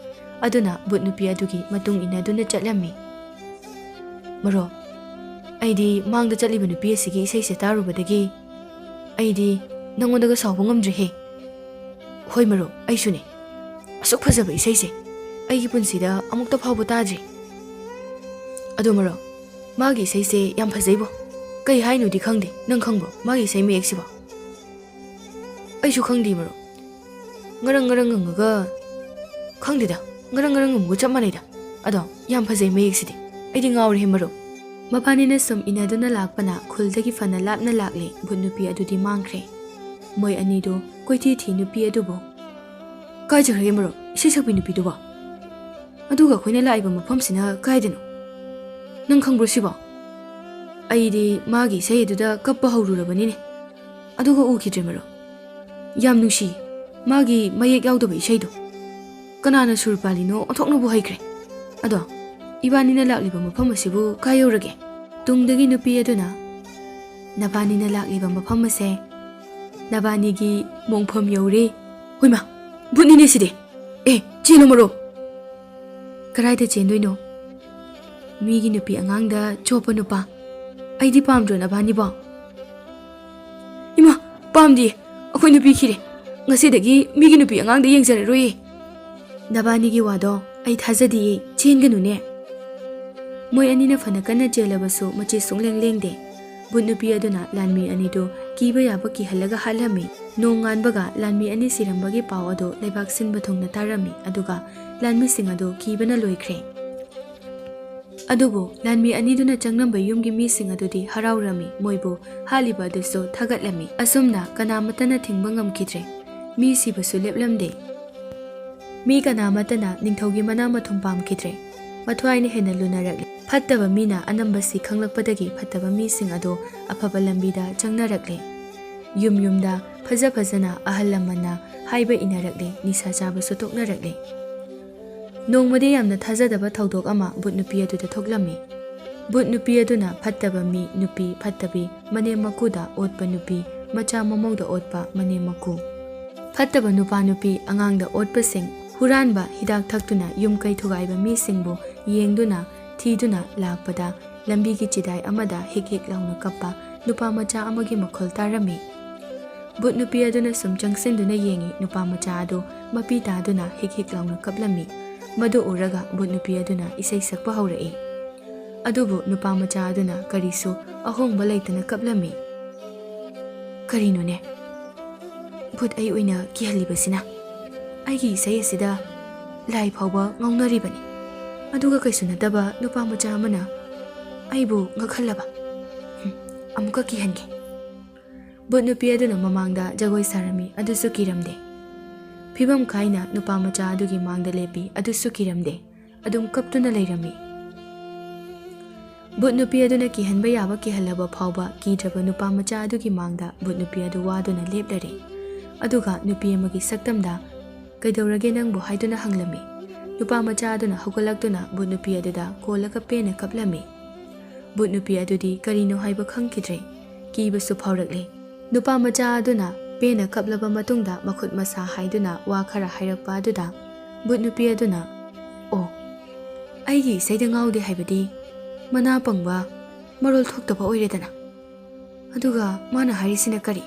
ꯑꯗꯨꯅ ꯕꯨꯠ ꯅꯨꯄꯤ ꯑꯗꯨꯒꯤ ꯃꯇꯨꯡ ꯏꯟꯅꯗꯨꯅ ꯆꯠꯂꯝꯃꯤ꯫ ꯃꯔꯣ, ꯑꯩꯗꯤ ꯃꯥꯡꯗ ꯆꯠꯂꯤꯕ ꯅꯨꯄꯤ ꯑꯁꯤꯒꯤ ꯏꯁꯩꯁꯦ ꯇꯥꯔꯨꯕꯗꯒꯤ ꯑꯩꯗꯤ ꯅꯪꯉꯣꯟꯗꯒ ꯁꯥꯎꯕ ꯉꯝꯗ꯭ꯔꯦꯍꯦ꯫ ꯍꯣꯏ ꯃꯔꯨꯞ, ꯑꯩꯁꯨꯅꯦ꯫ ꯑꯁꯨꯛ ꯐꯖꯕ ꯏꯁꯩꯁꯦ ꯑꯩꯒꯤ ꯄꯨꯟꯁꯤꯗ ꯑꯃꯨꯛꯇ ꯐꯥꯎꯕ ꯇꯥꯗ꯭ꯔꯤ꯫ ꯑꯗꯣ ꯃꯔꯨꯞ, ꯃꯥꯒꯤ ꯏꯁꯩꯁꯦ ꯌꯥꯝ ꯐꯖꯩꯕꯣ꯫ ꯀꯩ ꯍꯥꯏꯅꯣꯗꯤ ꯈꯪꯗꯦ, ꯅꯪ ꯈꯪꯕ꯭ꯔꯣ ꯃꯥꯒꯤ ꯏꯁꯩ ꯃꯌꯦꯛꯁꯤꯕꯣ? ꯑꯩꯁꯨ ꯈꯪꯗꯦ ꯃꯔꯨꯞ꯫ ꯉꯔꯪ ꯉꯔꯪ ꯉꯪꯉꯒ, ꯈꯪꯗꯦꯗ, ꯉꯔꯪ ꯉꯔꯪ ꯉꯪꯕꯒ ꯆꯞ ꯃꯥꯟꯅꯩꯗ꯫ ꯑꯗꯣ ꯌꯥꯝ ꯐꯖꯩ ꯃꯌꯦꯛꯁꯤꯗꯤ꯫ ꯑꯩꯗꯤ ꯉꯥꯎꯔꯦꯍꯦ ꯃꯔꯨꯞ꯫ ꯃꯕꯥꯅꯤꯅ ꯁꯨꯝ ꯏꯟꯅꯗꯨꯅ ꯂꯥꯛꯄꯅ ꯈꯨꯜꯗꯒꯤ ꯐꯅ ꯂꯥꯞꯅ ꯂꯥꯛꯂꯦ꯫ ꯚꯨꯠ ꯅꯨꯄꯤ ꯑꯗꯨꯗꯤ ꯃꯥꯡꯈ꯭ꯔꯦ꯫ ꯃꯣꯏ ꯑꯅꯤꯗꯨ ꯀꯣꯏꯊꯤ ꯊꯤ ꯅꯨꯄꯤ ꯑꯗꯨꯕꯨ꯫ "ꯀꯥꯏ ꯆꯠꯈ꯭ꯔꯒꯦ ꯃꯔꯨꯞ, ꯏꯁꯩ ꯁꯛꯄꯤ ꯅꯨꯄꯤꯗꯨꯕꯣ? ꯑꯗꯨꯒ ꯑꯩꯈꯣꯏꯅ ꯂꯥꯛꯏꯕ ꯃꯐꯝꯁꯤꯅ ꯀꯥꯏꯗꯅꯣ? ꯅꯪ ꯈꯪꯕ꯭ꯔꯣ ꯁꯤꯕꯣ?" ꯑꯩꯗꯤ ꯃꯥꯒꯤ ꯏꯁꯩ ꯑꯗꯨꯗ ꯀꯞꯄ ꯍꯧꯔꯨꯔꯕꯅꯤꯅꯦ꯫ ꯑꯗꯨꯒ ꯎꯈꯤꯗ꯭ꯔꯦ ꯃꯔꯨꯞ꯫ ꯌꯥꯝ ꯅꯨꯡꯁꯤ, ꯃꯥꯒꯤ ꯃꯌꯦꯛ ꯌꯥꯎꯗꯕ ꯏꯁꯩꯗꯣ꯫ ꯀꯅꯥꯅ ꯁꯨꯔ ꯄꯥꯜꯂꯤꯅꯣ ꯑꯣꯟꯊꯣꯛꯅꯕꯨ ꯍꯩꯈ꯭ꯔꯦ꯫ ꯑꯗꯣ ꯏꯕꯥꯅꯤꯅ ꯂꯥꯛꯂꯤꯕ ꯃꯐꯝ ꯑꯁꯤꯕꯨ ꯀꯥꯏ ꯌꯧꯔꯒꯦ? ꯇꯨꯡꯗꯒꯤ ꯅꯨꯄꯤ ꯑꯗꯨꯅ, "ꯅꯕꯥꯅꯤꯅ ꯂꯥꯛꯂꯤꯕ ꯃꯐꯝ ꯑꯁꯦ ꯅꯕꯥꯅꯤꯒꯤ ꯃꯣꯡꯐꯝ ꯌꯧꯔꯦ꯫ ꯍꯣꯏꯃ, ꯚꯨꯠꯅꯤꯅꯦ ꯁꯤꯗꯤ꯫ ꯑꯦ, ꯆꯦꯜꯂꯣ ꯃꯔꯨꯞ!" ꯀꯗꯥꯏꯗ ꯆꯦꯟꯗꯣꯏꯅꯣ? ꯃꯤꯒꯤ ꯅꯨꯄꯤ ꯑꯉꯥꯡꯗ ꯆꯣꯞꯄ ꯅꯨꯄꯥ꯫ ꯑꯩꯗꯤ ꯄꯥꯝꯗ꯭ꯔꯣ ꯅꯕꯥꯅꯤꯕꯣ? "ꯄꯥꯝꯗꯤꯌꯦ, ꯑꯩꯈꯣꯏ ꯅꯨꯄꯤ ꯈꯤꯔꯦ꯫ ꯉꯁꯤꯗꯒꯤ ꯃꯤꯒꯤ ꯅꯨꯄꯤ ꯑꯉꯥꯡꯗ ꯌꯦꯡꯖꯔꯔꯣꯏꯌꯦ꯫ ꯅꯕꯥꯅꯤꯒꯤ ꯋꯥꯗꯣ ꯑꯩ ꯊꯥꯖꯗꯤꯌꯦ, ꯆꯦꯟꯒꯅꯨꯅꯦ꯫" ꯃꯣꯏ ꯑꯅꯤꯅ ꯐꯅ ꯀꯟꯅ ꯆꯦꯜꯂꯕꯁꯨ ꯃꯆꯤ ꯁꯨꯡꯂꯦꯡ ꯂꯦꯡꯗꯦ꯫ ꯚꯨꯠ ꯅꯨꯄꯤ ꯑꯗꯨꯅ ꯂꯥꯟꯃꯤ ꯑꯅꯤꯗꯨ ꯀꯤꯕ ꯌꯥꯕ ꯀꯤꯍꯜꯂꯒ ꯍꯥꯠꯂꯝꯃꯤ꯫ ꯅꯣꯡ ꯉꯥꯟꯕꯒ ꯂꯥꯟꯃꯤ ꯑꯅꯤ ꯁꯤꯔꯝꯕꯒꯤ ꯄꯥꯎ ꯑꯗꯨ ꯂꯩꯕꯥꯛ ꯁꯤꯟꯕ ꯊꯨꯡꯅ ꯇꯥꯔꯝꯃꯤ, ꯑꯗꯨꯒ ꯂꯥꯟꯃꯤꯁꯤꯡ ꯑꯗꯨ ꯀꯤꯕꯅ ꯂꯣꯏꯈ꯭ꯔꯦ꯫ ꯑꯗꯨꯕꯨ ꯂꯥꯟꯃꯤ ꯑꯅꯤꯗꯨꯅ ꯆꯪꯂꯝꯕ ꯌꯨꯝꯒꯤ ꯃꯤꯁꯤꯡ ꯑꯗꯨꯗꯤ ꯍꯔꯥꯎꯔꯝꯃꯤ, ꯃꯣꯏꯕꯨ ꯍꯥꯠꯂꯤꯕ ꯑꯗꯨꯁꯨ ꯊꯥꯒꯠꯂꯝꯃꯤ꯫ ꯑꯁꯨꯝꯅ ꯀꯅꯥꯃꯠꯇꯅ ꯊꯤꯡꯕ ꯉꯝꯈꯤꯗ꯭ꯔꯦ꯫ ꯃꯤ ꯁꯤꯕꯁꯨ ꯂꯦꯞꯂꯝꯗꯦ꯫ ꯃꯤ ꯀꯅꯥꯃꯠꯇꯅ ꯅꯤꯡꯊꯧꯒꯤ ꯃꯅꯥ ꯃꯊꯨꯝ ꯄꯥꯝꯈꯤꯗ꯭ꯔꯦ꯫ ꯃꯊ꯭ꯋꯥꯏꯅ ꯍꯦꯟꯅ ꯂꯨꯅꯔꯛꯂꯦ꯫ ꯐꯠꯇꯕ ꯃꯤꯅ ꯑꯅꯝꯕꯁꯤ ꯈꯪꯂꯛꯄꯗꯒꯤ ꯐꯠꯇꯕ ꯃꯤꯁꯤꯡ ꯑꯗꯨ ꯑꯐꯕ ꯂꯝꯕꯤꯗ ꯆꯪꯅꯔꯛꯂꯦ꯫ ꯌꯨꯝ ꯌꯨꯝꯗ ꯐꯖ ꯐꯖꯅ ꯑꯍꯜ ꯂꯃꯟꯅ ꯍꯥꯏꯕ ꯏꯟꯅꯔꯛꯂꯦ, ꯅꯤꯁꯥ ꯆꯥꯕꯁꯨ ꯇꯣꯛꯅꯔꯛꯂꯦ꯫ ꯅꯣꯡꯃꯗꯤ ꯌꯥꯝꯅ ꯊꯥꯖꯗꯕ ꯊꯧꯗꯣꯛ ꯑꯃ ꯚꯨꯠ ꯅꯨꯄꯤ ꯑꯗꯨꯗ ꯊꯣꯛꯂꯝꯃꯤ꯫ ꯚꯨꯠ ꯅꯨꯄꯤ ꯑꯗꯨꯅ ꯐꯠꯇꯕ ꯃꯤ, ꯅꯨꯄꯤ ꯐꯠꯇꯕꯤ, ꯃꯅꯦꯝ ꯃꯀꯨꯗ ꯑꯣꯠꯄ ꯅꯨꯄꯤ, ꯃꯆꯥ ꯃꯃꯧꯗ ꯑꯣꯠꯄ ꯃꯅꯦꯝ ꯃꯀꯨ, ꯐꯠꯇꯕ ꯅꯨꯄꯥ ꯅꯨꯄꯤ, ꯑꯉꯥꯡꯗ ꯑꯣꯠꯄꯁꯤꯡ, ꯍꯨꯔꯥꯟꯕ, ꯍꯤꯗꯥꯛ ꯊꯛꯇꯨꯅ ꯌꯨꯝ ꯀꯩ ꯊꯨꯒꯥꯏꯕ ꯃꯤꯁꯤꯡꯕꯨ ꯌꯦꯡꯗꯨꯅ, ꯊꯤꯗꯨꯅ ꯂꯥꯛꯄꯗ ꯂꯝꯕꯤꯒꯤ ꯆꯤꯗꯥꯏ ꯑꯃꯗ ꯍꯤꯛ ꯍꯤꯛ ꯂꯥꯎꯅ ꯀꯞꯄ ꯅꯨꯄꯥ ꯃꯆꯥ ꯑꯃꯒꯤ ꯃꯈꯣꯜ ꯇꯥꯔꯝꯃꯤ꯫ ꯚꯨꯠ ꯅꯨꯄꯤ ꯑꯗꯨꯅ ꯁꯨꯝ ꯆꯪꯁꯤꯟꯗꯨꯅ ꯌꯦꯡꯉꯤ, ꯅꯨꯄꯥ ꯃꯆꯥ ꯑꯗꯨ ꯃꯄꯤ ꯇꯥꯗꯨꯅ ꯍꯤꯛ ꯍꯤꯛ ꯂꯥꯎꯅ ꯀꯞꯂꯝꯃꯤ꯫ ꯃꯗꯨ ꯎꯔꯒ ꯚꯨꯠ ꯅꯨꯄꯤ ꯑꯗꯨꯅ ꯏꯁꯩ ꯁꯛꯄ ꯍꯧꯔꯛꯏ꯫ ꯑꯗꯨꯕꯨ ꯅꯨꯄꯥ ꯃꯆꯥ ꯑꯗꯨꯅ ꯀꯔꯤꯁꯨ ꯑꯍꯣꯡꯕ ꯂꯩꯇꯅ ꯀꯞꯂꯝꯃꯤ꯫ "ꯀꯔꯤꯅꯣꯅꯦ? ꯚꯨꯠ ꯑꯩ ꯑꯣꯏꯅ ꯀꯤꯍꯜꯂꯤꯕꯁꯤꯅ? ꯑꯩꯒꯤ ꯏꯁꯩ ꯑꯁꯤꯗ ꯂꯥꯏ ꯐꯥꯎꯕ ꯉꯥꯎꯅꯔꯤꯕꯅꯤ꯫ ꯑꯗꯨꯒ ꯀꯩꯁꯨ ꯅꯠꯇꯕ ꯅꯨꯄꯥ ꯃꯆꯥ ꯑꯃꯅ ꯑꯩꯕꯨ ꯉꯛꯍꯜꯂꯕ? ꯍꯨꯝ, ꯑꯃꯨꯛꯀ ꯀꯤꯍꯟꯒꯦ꯫" ꯚꯨꯠ ꯅꯨꯄꯤ ꯑꯗꯨꯅ ꯃꯃꯥꯡꯗ ꯖꯒꯣꯏ ꯁꯥꯔꯝꯃꯤ, ꯑꯗꯨꯁꯨ ꯀꯤꯔꯝꯗꯦ꯫ ꯐꯤꯕꯝ ꯀꯥꯏꯅ ꯅꯨꯄꯥ ꯃꯆꯥ ꯑꯗꯨꯒꯤ ꯃꯥꯡꯗ ꯂꯦꯞꯄꯤ, ꯑꯗꯨꯁꯨ ꯀꯤꯔꯝꯗꯦ꯫ ꯑꯗꯨꯝ ꯀꯞꯇꯨꯅ ꯂꯩꯔꯝꯃꯤ꯫ ꯚꯨꯠ ꯅꯨꯄꯤ ꯑꯗꯨꯅ ꯀꯤꯍꯟꯕ ꯌꯥꯕ ꯀꯤꯍꯜꯂꯕ ꯐꯥꯎꯕ ꯀꯤꯗ꯭ꯔꯕ ꯅꯨꯄꯥ ꯃꯆꯥ ꯑꯗꯨꯒꯤ ꯃꯥꯡꯗ ꯚꯨꯠ ꯅꯨꯄꯤ ꯑꯗꯨ ꯋꯥꯗꯨꯅ ꯂꯦꯞꯂꯔꯦ꯫ ꯑꯗꯨꯒ ꯅꯨꯄꯤ ꯑꯃꯒꯤ ꯁꯛꯇꯝꯗ, "ꯀꯩꯗꯧꯔꯒꯦ ꯅꯪꯕꯨ?" ꯍꯥꯏꯗꯨꯅ ꯍꯪꯂꯝꯃꯤ꯫ ꯅꯨꯄꯥ ꯃꯆꯥ ꯑꯗꯨꯅ ꯍꯧꯒꯠꯂꯛꯇꯨꯅ ꯚꯨꯠ ꯅꯨꯄꯤ ꯑꯗꯨꯗ ꯀꯣꯜꯂꯒ ꯄꯦꯟꯅ ꯀꯞꯂꯝꯃꯤ꯫ ꯚꯨꯠ ꯅꯨꯄꯤ ꯑꯗꯨꯗꯤ ꯀꯔꯤꯅꯣ ꯍꯥꯏꯕ ꯈꯪꯈꯤꯗ꯭ꯔꯦ꯫ ꯀꯤꯕꯁꯨ ꯐꯥꯎꯔꯛꯂꯦ꯫ ꯅꯨꯄꯥ ꯃꯆꯥ ꯑꯗꯨꯅ ꯄꯦꯟꯅ ꯀꯞꯂꯕ ꯃꯇꯨꯡꯗ ꯃꯈꯨꯠ ꯃꯁꯥ ꯍꯥꯏꯗꯨꯅ ꯋꯥ ꯈꯔ ꯍꯥꯏꯔꯛꯄ ꯑꯗꯨꯗ ꯚꯨꯠ ꯅꯨꯄꯤ ꯑꯗꯨꯅ, "ꯑꯣ, ꯑꯩꯒꯤ ꯏꯁꯩꯗ ꯉꯥꯎꯗꯦ ꯍꯥꯏꯕꯗꯤ ꯃꯅꯥ ꯄꯪꯕ, ꯃꯔꯣꯜ ꯊꯣꯛꯇꯕ ꯑꯣꯏꯔꯦꯗꯅ꯫ ꯑꯗꯨꯒ ꯃꯥꯅ ꯍꯥꯏꯔꯤꯁꯤꯅ ꯀꯔꯤ?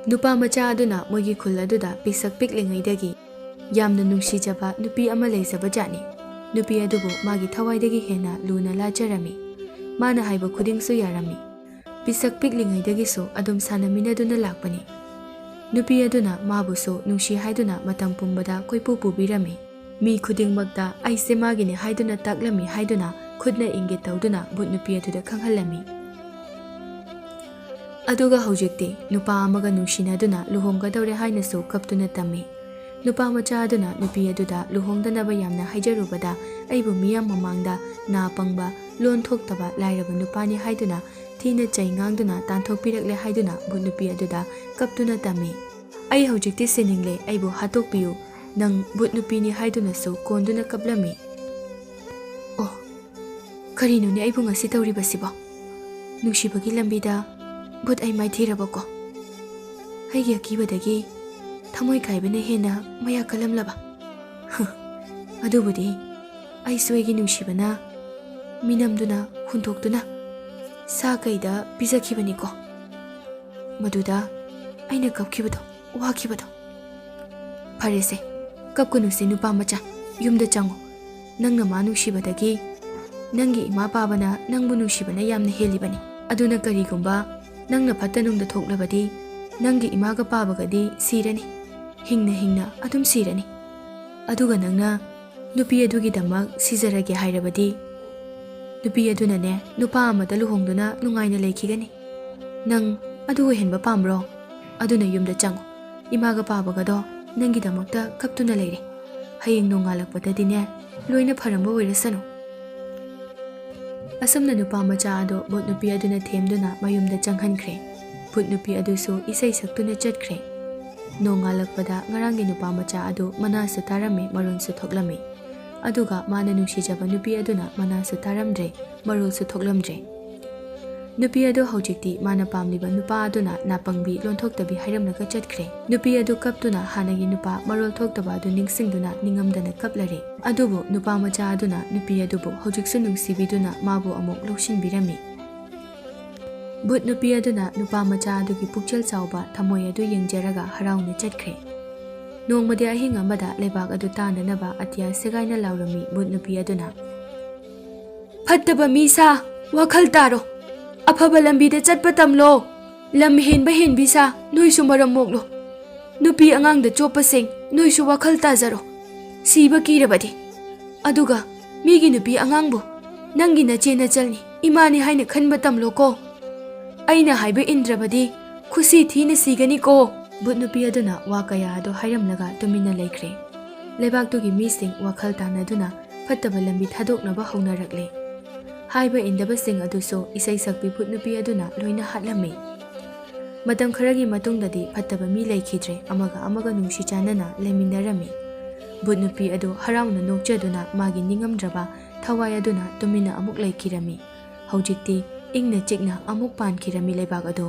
ꯅꯨꯄꯥ ꯃꯆꯥ ꯑꯗꯨꯅ ꯃꯣꯏꯒꯤ ꯈꯨꯜ ꯑꯗꯨꯗ ꯄꯤꯁꯛ ꯄꯤꯛꯂꯤꯉꯩꯗꯒꯤ ꯌꯥꯝꯅ ꯅꯨꯡꯁꯤꯖꯕ ꯅꯨꯄꯤ ꯑꯃ ꯂꯩꯖꯕꯖꯥꯠꯅꯤ꯫ ꯅꯨꯄꯤ ꯑꯗꯨꯕꯨ ꯃꯥꯒꯤ ꯊꯋꯥꯏꯗꯒꯤ ꯍꯦꯟꯅ ꯂꯨꯅ ꯂꯥꯠꯆꯔꯝꯃꯤ꯫ ꯃꯥꯅ ꯍꯥꯏꯕ ꯈꯨꯗꯤꯡꯁꯨ ꯌꯥꯔꯝꯃꯤ꯫ ꯄꯤꯁꯛ ꯄꯤꯛꯂꯤꯉꯩꯗꯒꯤꯁꯨ ꯑꯗꯨꯝ ꯁꯥꯟꯅꯃꯤꯟꯅꯗꯨꯅ ꯂꯥꯛꯄꯅꯤ꯫ ꯅꯨꯄꯤ ꯑꯗꯨꯅ ꯃꯥꯕꯨꯁꯨ ꯅꯨꯡꯁꯤ ꯍꯥꯏꯗꯨꯅ ꯃꯇꯝ ꯄꯨꯝꯕꯗ ꯀꯣꯏꯄꯨ ꯄꯨꯕꯤꯔꯝꯃꯤ꯫ ꯃꯤ ꯈꯨꯗꯤꯡꯃꯛꯇ ꯑꯩꯁꯦ ꯃꯥꯒꯤꯅꯤ ꯍꯥꯏꯗꯨꯅ ꯇꯥꯛꯂꯝꯃꯤ ꯍꯥꯏꯗꯨꯅ ꯈꯨꯠꯅ ꯏꯪꯒꯤꯠ ꯇꯧꯗꯨꯅ ꯚꯨꯠ ꯅꯨꯄꯤ ꯑꯗꯨꯗ ꯈꯪꯍꯜꯂꯝꯃꯤ꯫ ꯑꯗꯨꯒ ꯍꯧꯖꯤꯛꯇꯤ ꯅꯨꯄꯥ ꯑꯃꯒ ꯅꯨꯡꯁꯤꯅꯗꯨꯅ ꯂꯨꯍꯣꯡꯒꯗꯧꯔꯦ ꯍꯥꯏꯅꯁꯨ ꯀꯞꯇꯨꯅ ꯇꯝꯃꯤ꯫ ꯅꯨꯄꯥ ꯃꯆꯥ ꯑꯗꯨꯅ ꯅꯨꯄꯤ ꯑꯗꯨꯗ ꯂꯨꯍꯣꯡꯗꯅꯕ ꯌꯥꯝꯅ ꯍꯥꯏꯖꯔꯨꯕꯗ, "ꯑꯩꯕꯨ ꯃꯤꯌꯥꯝ ꯃꯃꯥꯡꯗ ꯅꯥ ꯄꯪꯕ, ꯂꯣꯟ ꯊꯣꯛꯇꯕ, ꯂꯥꯏꯔꯕ ꯅꯨꯄꯥꯅꯤ" ꯍꯥꯏꯗꯨꯅ ꯊꯤꯅ ꯆꯩ ꯉꯥꯡꯗꯨꯅ ꯇꯥꯟꯊꯣꯛꯄꯤꯔꯛꯂꯦ ꯍꯥꯏꯗꯨꯅ ꯚꯨꯠ ꯅꯨꯄꯤ ꯑꯗꯨꯗ ꯀꯞꯇꯨꯅ ꯇꯝꯃꯤ꯫ "ꯑꯩ ꯍꯧꯖꯤꯛꯇꯤ ꯁꯤꯅꯤꯡꯂꯦ, ꯑꯩꯕꯨ ꯍꯥꯠꯇꯣꯛꯄꯤꯌꯨ, ꯅꯪ ꯚꯨꯠ ꯅꯨꯄꯤꯅꯤ ꯍꯥꯏꯗꯨꯅꯁꯨ ꯀꯣꯟꯗꯨꯅ ꯀꯞꯂꯝꯃꯤ"꯫ ꯑꯣ, ꯀꯔꯤꯅꯣꯅꯦ ꯑꯩꯕꯨ ꯉꯁꯤ ꯇꯧꯔꯤꯕꯁꯤꯕꯣ? ꯅꯨꯡꯁꯤꯕꯒꯤ ꯂꯝꯕꯤꯗ ꯚꯨꯠ ꯑꯩ ꯃꯥꯏꯊꯤꯔꯕꯀꯣ? ꯑꯩꯒꯤ ꯑꯀꯤꯕꯗꯒꯤ ꯊꯃꯣꯏ ꯀꯥꯏꯕꯅ ꯍꯦꯟꯅ ꯃꯌꯥ ꯀꯜꯂꯝꯂꯕ? ꯑꯗꯨꯕꯨꯗꯤ ꯑꯩꯁꯨ ꯑꯩꯒꯤ ꯅꯨꯡꯁꯤꯕꯅ ꯃꯤꯅꯝꯗꯨꯅ, ꯍꯨꯟꯗꯣꯛꯇꯨꯅ ꯁꯥ ꯀꯩꯗ ꯄꯤꯖꯈꯤꯕꯅꯤꯀꯣ꯫ ꯃꯗꯨꯗ ꯑꯩꯅ ꯀꯞꯈꯤꯕꯗꯣ, ꯋꯥꯈꯤꯕꯗꯣ꯫ ꯐꯔꯦꯁꯦ, ꯀꯞꯀꯅꯨꯁꯦ ꯅꯨꯄꯥ ꯃꯆꯥ, ꯌꯨꯝꯗ ꯆꯪꯉꯣ꯫ ꯅꯪꯅ ꯃꯥ ꯅꯨꯡꯁꯤꯕꯗꯒꯤ ꯅꯪꯒꯤ ꯏꯃꯥ ꯄꯥꯕꯅ ꯅꯪꯕꯨ ꯅꯨꯡꯁꯤꯕꯅ ꯌꯥꯝꯅ ꯍꯦꯜꯂꯤꯕꯅꯤ꯫ ꯑꯗꯨꯅ ꯀꯔꯤꯒꯨꯝꯕ ꯅꯪꯅ ꯐꯠꯇ ꯅꯨꯡꯗ ꯊꯣꯛꯂꯕꯗꯤ ꯅꯪꯒꯤ ꯏꯃꯥꯒ ꯄꯥꯕꯒꯗꯤ ꯁꯤꯔꯅꯤ, ꯍꯤꯡꯅ ꯍꯤꯡꯅ ꯑꯗꯨꯝ ꯁꯤꯔꯅꯤ꯫ ꯑꯗꯨꯒ ꯅꯪꯅ ꯅꯨꯄꯤ ꯑꯗꯨꯒꯤꯗꯃꯛ ꯁꯤꯖꯔꯒꯦ ꯍꯥꯏꯔꯕꯗꯤ, ꯅꯨꯄꯤ ꯑꯗꯨꯅꯅꯦ ꯅꯨꯄꯥ ꯑꯃꯗ ꯂꯨꯍꯣꯡꯗꯨꯅ ꯅꯨꯡꯉꯥꯏꯅ ꯂꯩꯈꯤꯒꯅꯤ꯫ ꯅꯪ ꯑꯗꯨ ꯑꯣꯏꯍꯟꯕ ꯄꯥꯝꯕ꯭ꯔꯣ? ꯑꯗꯨꯅ ꯌꯨꯝꯗ ꯆꯪꯉꯨ꯫ ꯏꯃꯥꯒ ꯄꯥꯕꯒꯗꯣ ꯅꯪꯒꯤꯗꯃꯛꯇ ꯀꯞꯇꯨꯅ ꯂꯩꯔꯦ꯫ ꯍꯌꯦꯡ ꯅꯣꯡꯉꯥꯜꯂꯛꯄꯗꯗꯤꯅꯦ, ꯂꯣꯏꯅ ꯐꯔꯝꯕ ꯑꯣꯏꯔꯁꯅꯨ꯫ ꯑꯁꯨꯝꯅ ꯅꯨꯄꯥ ꯃꯆꯥ ꯑꯗꯣ ꯚꯨꯠ ꯅꯨꯄꯤ ꯑꯗꯨꯅ ꯊꯦꯝꯗꯨꯅ ꯃꯌꯨꯝꯗ ꯆꯪꯍꯟꯈ꯭ꯔꯦ꯫ ꯚꯨꯠ ꯅꯨꯄꯤ ꯑꯗꯨꯁꯨ ꯏꯁꯩ ꯁꯛꯇꯨꯅ ꯆꯠꯈ꯭ꯔꯦ꯫ ꯅꯣꯡꯉꯥꯜꯂꯛꯄꯗ ꯉꯔꯥꯡꯒꯤ ꯅꯨꯄꯥ ꯃꯆꯥ ꯑꯗꯨ ꯃꯅꯥꯁꯨ ꯇꯥꯔꯝꯃꯤ, ꯃꯔꯣꯟꯁꯨ ꯊꯣꯛꯂꯝꯃꯤ꯫ ꯑꯗꯨꯒ ꯃꯥꯅ ꯅꯨꯡꯁꯤꯖꯕ ꯅꯨꯄꯤ ꯑꯗꯨꯅ ꯃꯅꯥꯁꯨ ꯇꯥꯔꯝꯗ꯭ꯔꯦ, ꯃꯔꯣꯜꯁꯨ ꯊꯣꯛꯂꯝꯗ꯭ꯔꯦ꯫ ꯅꯨꯄꯤ ꯑꯗꯨ ꯍꯧꯖꯤꯛꯇꯤ ꯃꯥꯅ ꯄꯥꯝꯂꯤꯕ ꯅꯨꯄꯥ ꯑꯗꯨꯅ ꯅꯥꯄꯪꯕꯤ ꯂꯣꯟꯊꯣꯛꯇꯕꯤ ꯍꯥꯏꯔꯝꯂꯒ ꯆꯠꯈ꯭ꯔꯦ꯫ ꯅꯨꯄꯤ ꯑꯗꯨ ꯀꯞꯇꯨꯅ ꯍꯥꯟꯅꯒꯤ ꯅꯨꯄꯥ ꯃꯔꯣꯜ ꯊꯣꯛꯇꯕ ꯑꯗꯨ ꯅꯤꯡꯁꯤꯡꯗꯨꯅ ꯅꯤꯡꯉꯝꯗꯅ ꯀꯞꯂꯔꯦ꯫ ꯑꯗꯨꯕꯨ ꯅꯨꯄꯥ ꯃꯆꯥ ꯑꯗꯨꯅ ꯅꯨꯄꯤ ꯑꯗꯨꯕꯨ ꯍꯧꯖꯤꯛꯁꯨ ꯅꯨꯡꯁꯤꯕꯤꯗꯨꯅ ꯃꯥꯕꯨ ꯑꯃꯨꯛ ꯂꯧꯁꯤꯟꯕꯤꯔꯝꯃꯤ꯫ ꯚꯨꯠ ꯅꯨꯄꯤ ꯑꯗꯨꯅ ꯅꯨꯄꯥ ꯃꯆꯥ ꯑꯗꯨꯒꯤ ꯄꯨꯛꯆꯦꯜ ꯆꯥꯎꯕ ꯊꯃꯣꯏ ꯑꯗꯨ ꯌꯦꯡꯖꯔꯒ ꯍꯔꯥꯎꯅ ꯆꯠꯈ꯭ꯔꯦ꯫ ꯅꯣꯡꯃꯗꯤ ꯑꯍꯤꯡ ꯑꯃꯗ ꯂꯩꯕꯥꯛ ꯑꯗꯨ ꯇꯥꯅꯅꯕ ꯑꯇꯤꯌꯥ ꯁꯦꯒꯥꯏꯅ ꯂꯥꯎꯔꯝꯃꯤ ꯚꯨꯠ ꯅꯨꯄꯤ ꯑꯗꯨꯅ, "ꯐꯠꯇꯕ ꯃꯤ ꯁꯥ, ꯋꯥꯈꯜ ꯇꯥꯔꯣ꯫ ꯑꯐꯕ ꯂꯝꯕꯤꯗ ꯆꯠꯄ ꯇꯝꯂꯣ꯫ ꯂꯝ ꯍꯦꯟꯕ ꯍꯦꯟꯕꯤ ꯁꯥ, ꯅꯣꯏꯁꯨ ꯃꯔꯝ ꯃꯣꯛꯂꯣ꯫ ꯅꯨꯄꯤ ꯑꯉꯥꯡꯗ ꯆꯣꯞꯄꯁꯤꯡ, ꯅꯣꯏꯁꯨ ꯋꯥꯈꯜ ꯇꯥꯖꯔꯣ꯫ ꯁꯤꯕ ꯀꯤꯔꯕꯗꯤ꯫ ꯑꯗꯨꯒ ꯃꯤꯒꯤ ꯅꯨꯄꯤ ꯑꯉꯥꯡꯕꯨ ꯅꯪꯒꯤ ꯅꯆꯦ ꯅꯆꯜꯅꯤ, ꯏꯃꯥꯅꯤ ꯍꯥꯏꯅ ꯈꯟꯕ ꯇꯝꯂꯣꯀꯣ꯫ ꯑꯩꯅ ꯍꯥꯏꯕ ꯏꯟꯗ꯭ꯔꯕꯗꯤ ꯈꯨꯁꯤ ꯊꯤꯅ ꯁꯤꯒꯅꯤꯀꯣ"꯫ ꯚꯨꯠ ꯅꯨꯄꯤ ꯑꯗꯨꯅ ꯋꯥ ꯀꯌꯥ ꯑꯗꯨ ꯍꯥꯏꯔꯝꯂꯒ ꯇꯨꯃꯤꯟꯅ ꯂꯩꯈ꯭ꯔꯦ꯫ ꯂꯩꯕꯥꯛꯇꯨꯒꯤ ꯃꯤꯁꯤꯡ ꯋꯥꯈꯜ ꯇꯥꯅꯗꯨꯅ ꯐꯠꯇꯕ ꯂꯝꯕꯤ ꯊꯥꯗꯣꯛꯅꯕ ꯍꯧꯅꯔꯛꯂꯦ꯫ ꯍꯥꯏꯕ ꯏꯟꯗꯕꯁꯤꯡ ꯑꯗꯨꯁꯨ ꯏꯁꯩ ꯁꯛꯄꯤ ꯚꯨꯠ ꯅꯨꯄꯤ ꯑꯗꯨꯅ ꯂꯣꯏꯅ ꯍꯥꯠꯂꯝꯃꯤ꯫ ꯃꯇꯝ ꯈꯔꯒꯤ ꯃꯇꯨꯡꯗꯗꯤ ꯐꯠꯇꯕ ꯃꯤ ꯂꯩꯈꯤꯗ꯭ꯔꯦ, ꯑꯃꯒ ꯑꯃꯒ ꯅꯨꯡꯁꯤ ꯆꯥꯟꯅꯅ ꯂꯩꯃꯤꯟꯅꯔꯝꯃꯤ꯫ ꯚꯨꯠ ꯅꯨꯄꯤ ꯑꯗꯨ ꯍꯔꯥꯎꯅ ꯅꯣꯛꯆꯗꯨꯅ ꯃꯥꯒꯤ ꯅꯤꯡꯉꯝꯗ꯭ꯔꯕ ꯊꯋꯥꯏ ꯑꯗꯨꯅ ꯇꯨꯃꯤꯟꯅ ꯑꯃꯨꯛ ꯂꯩꯈꯤꯔꯝꯃꯤ꯫ ꯍꯧꯖꯤꯛꯇꯤ ꯏꯪꯅ ꯆꯤꯛꯅ ꯑꯃꯨꯛ ꯄꯥꯟꯈꯤꯔꯝꯃꯤ ꯂꯩꯕꯥꯛ ꯑꯗꯨ꯫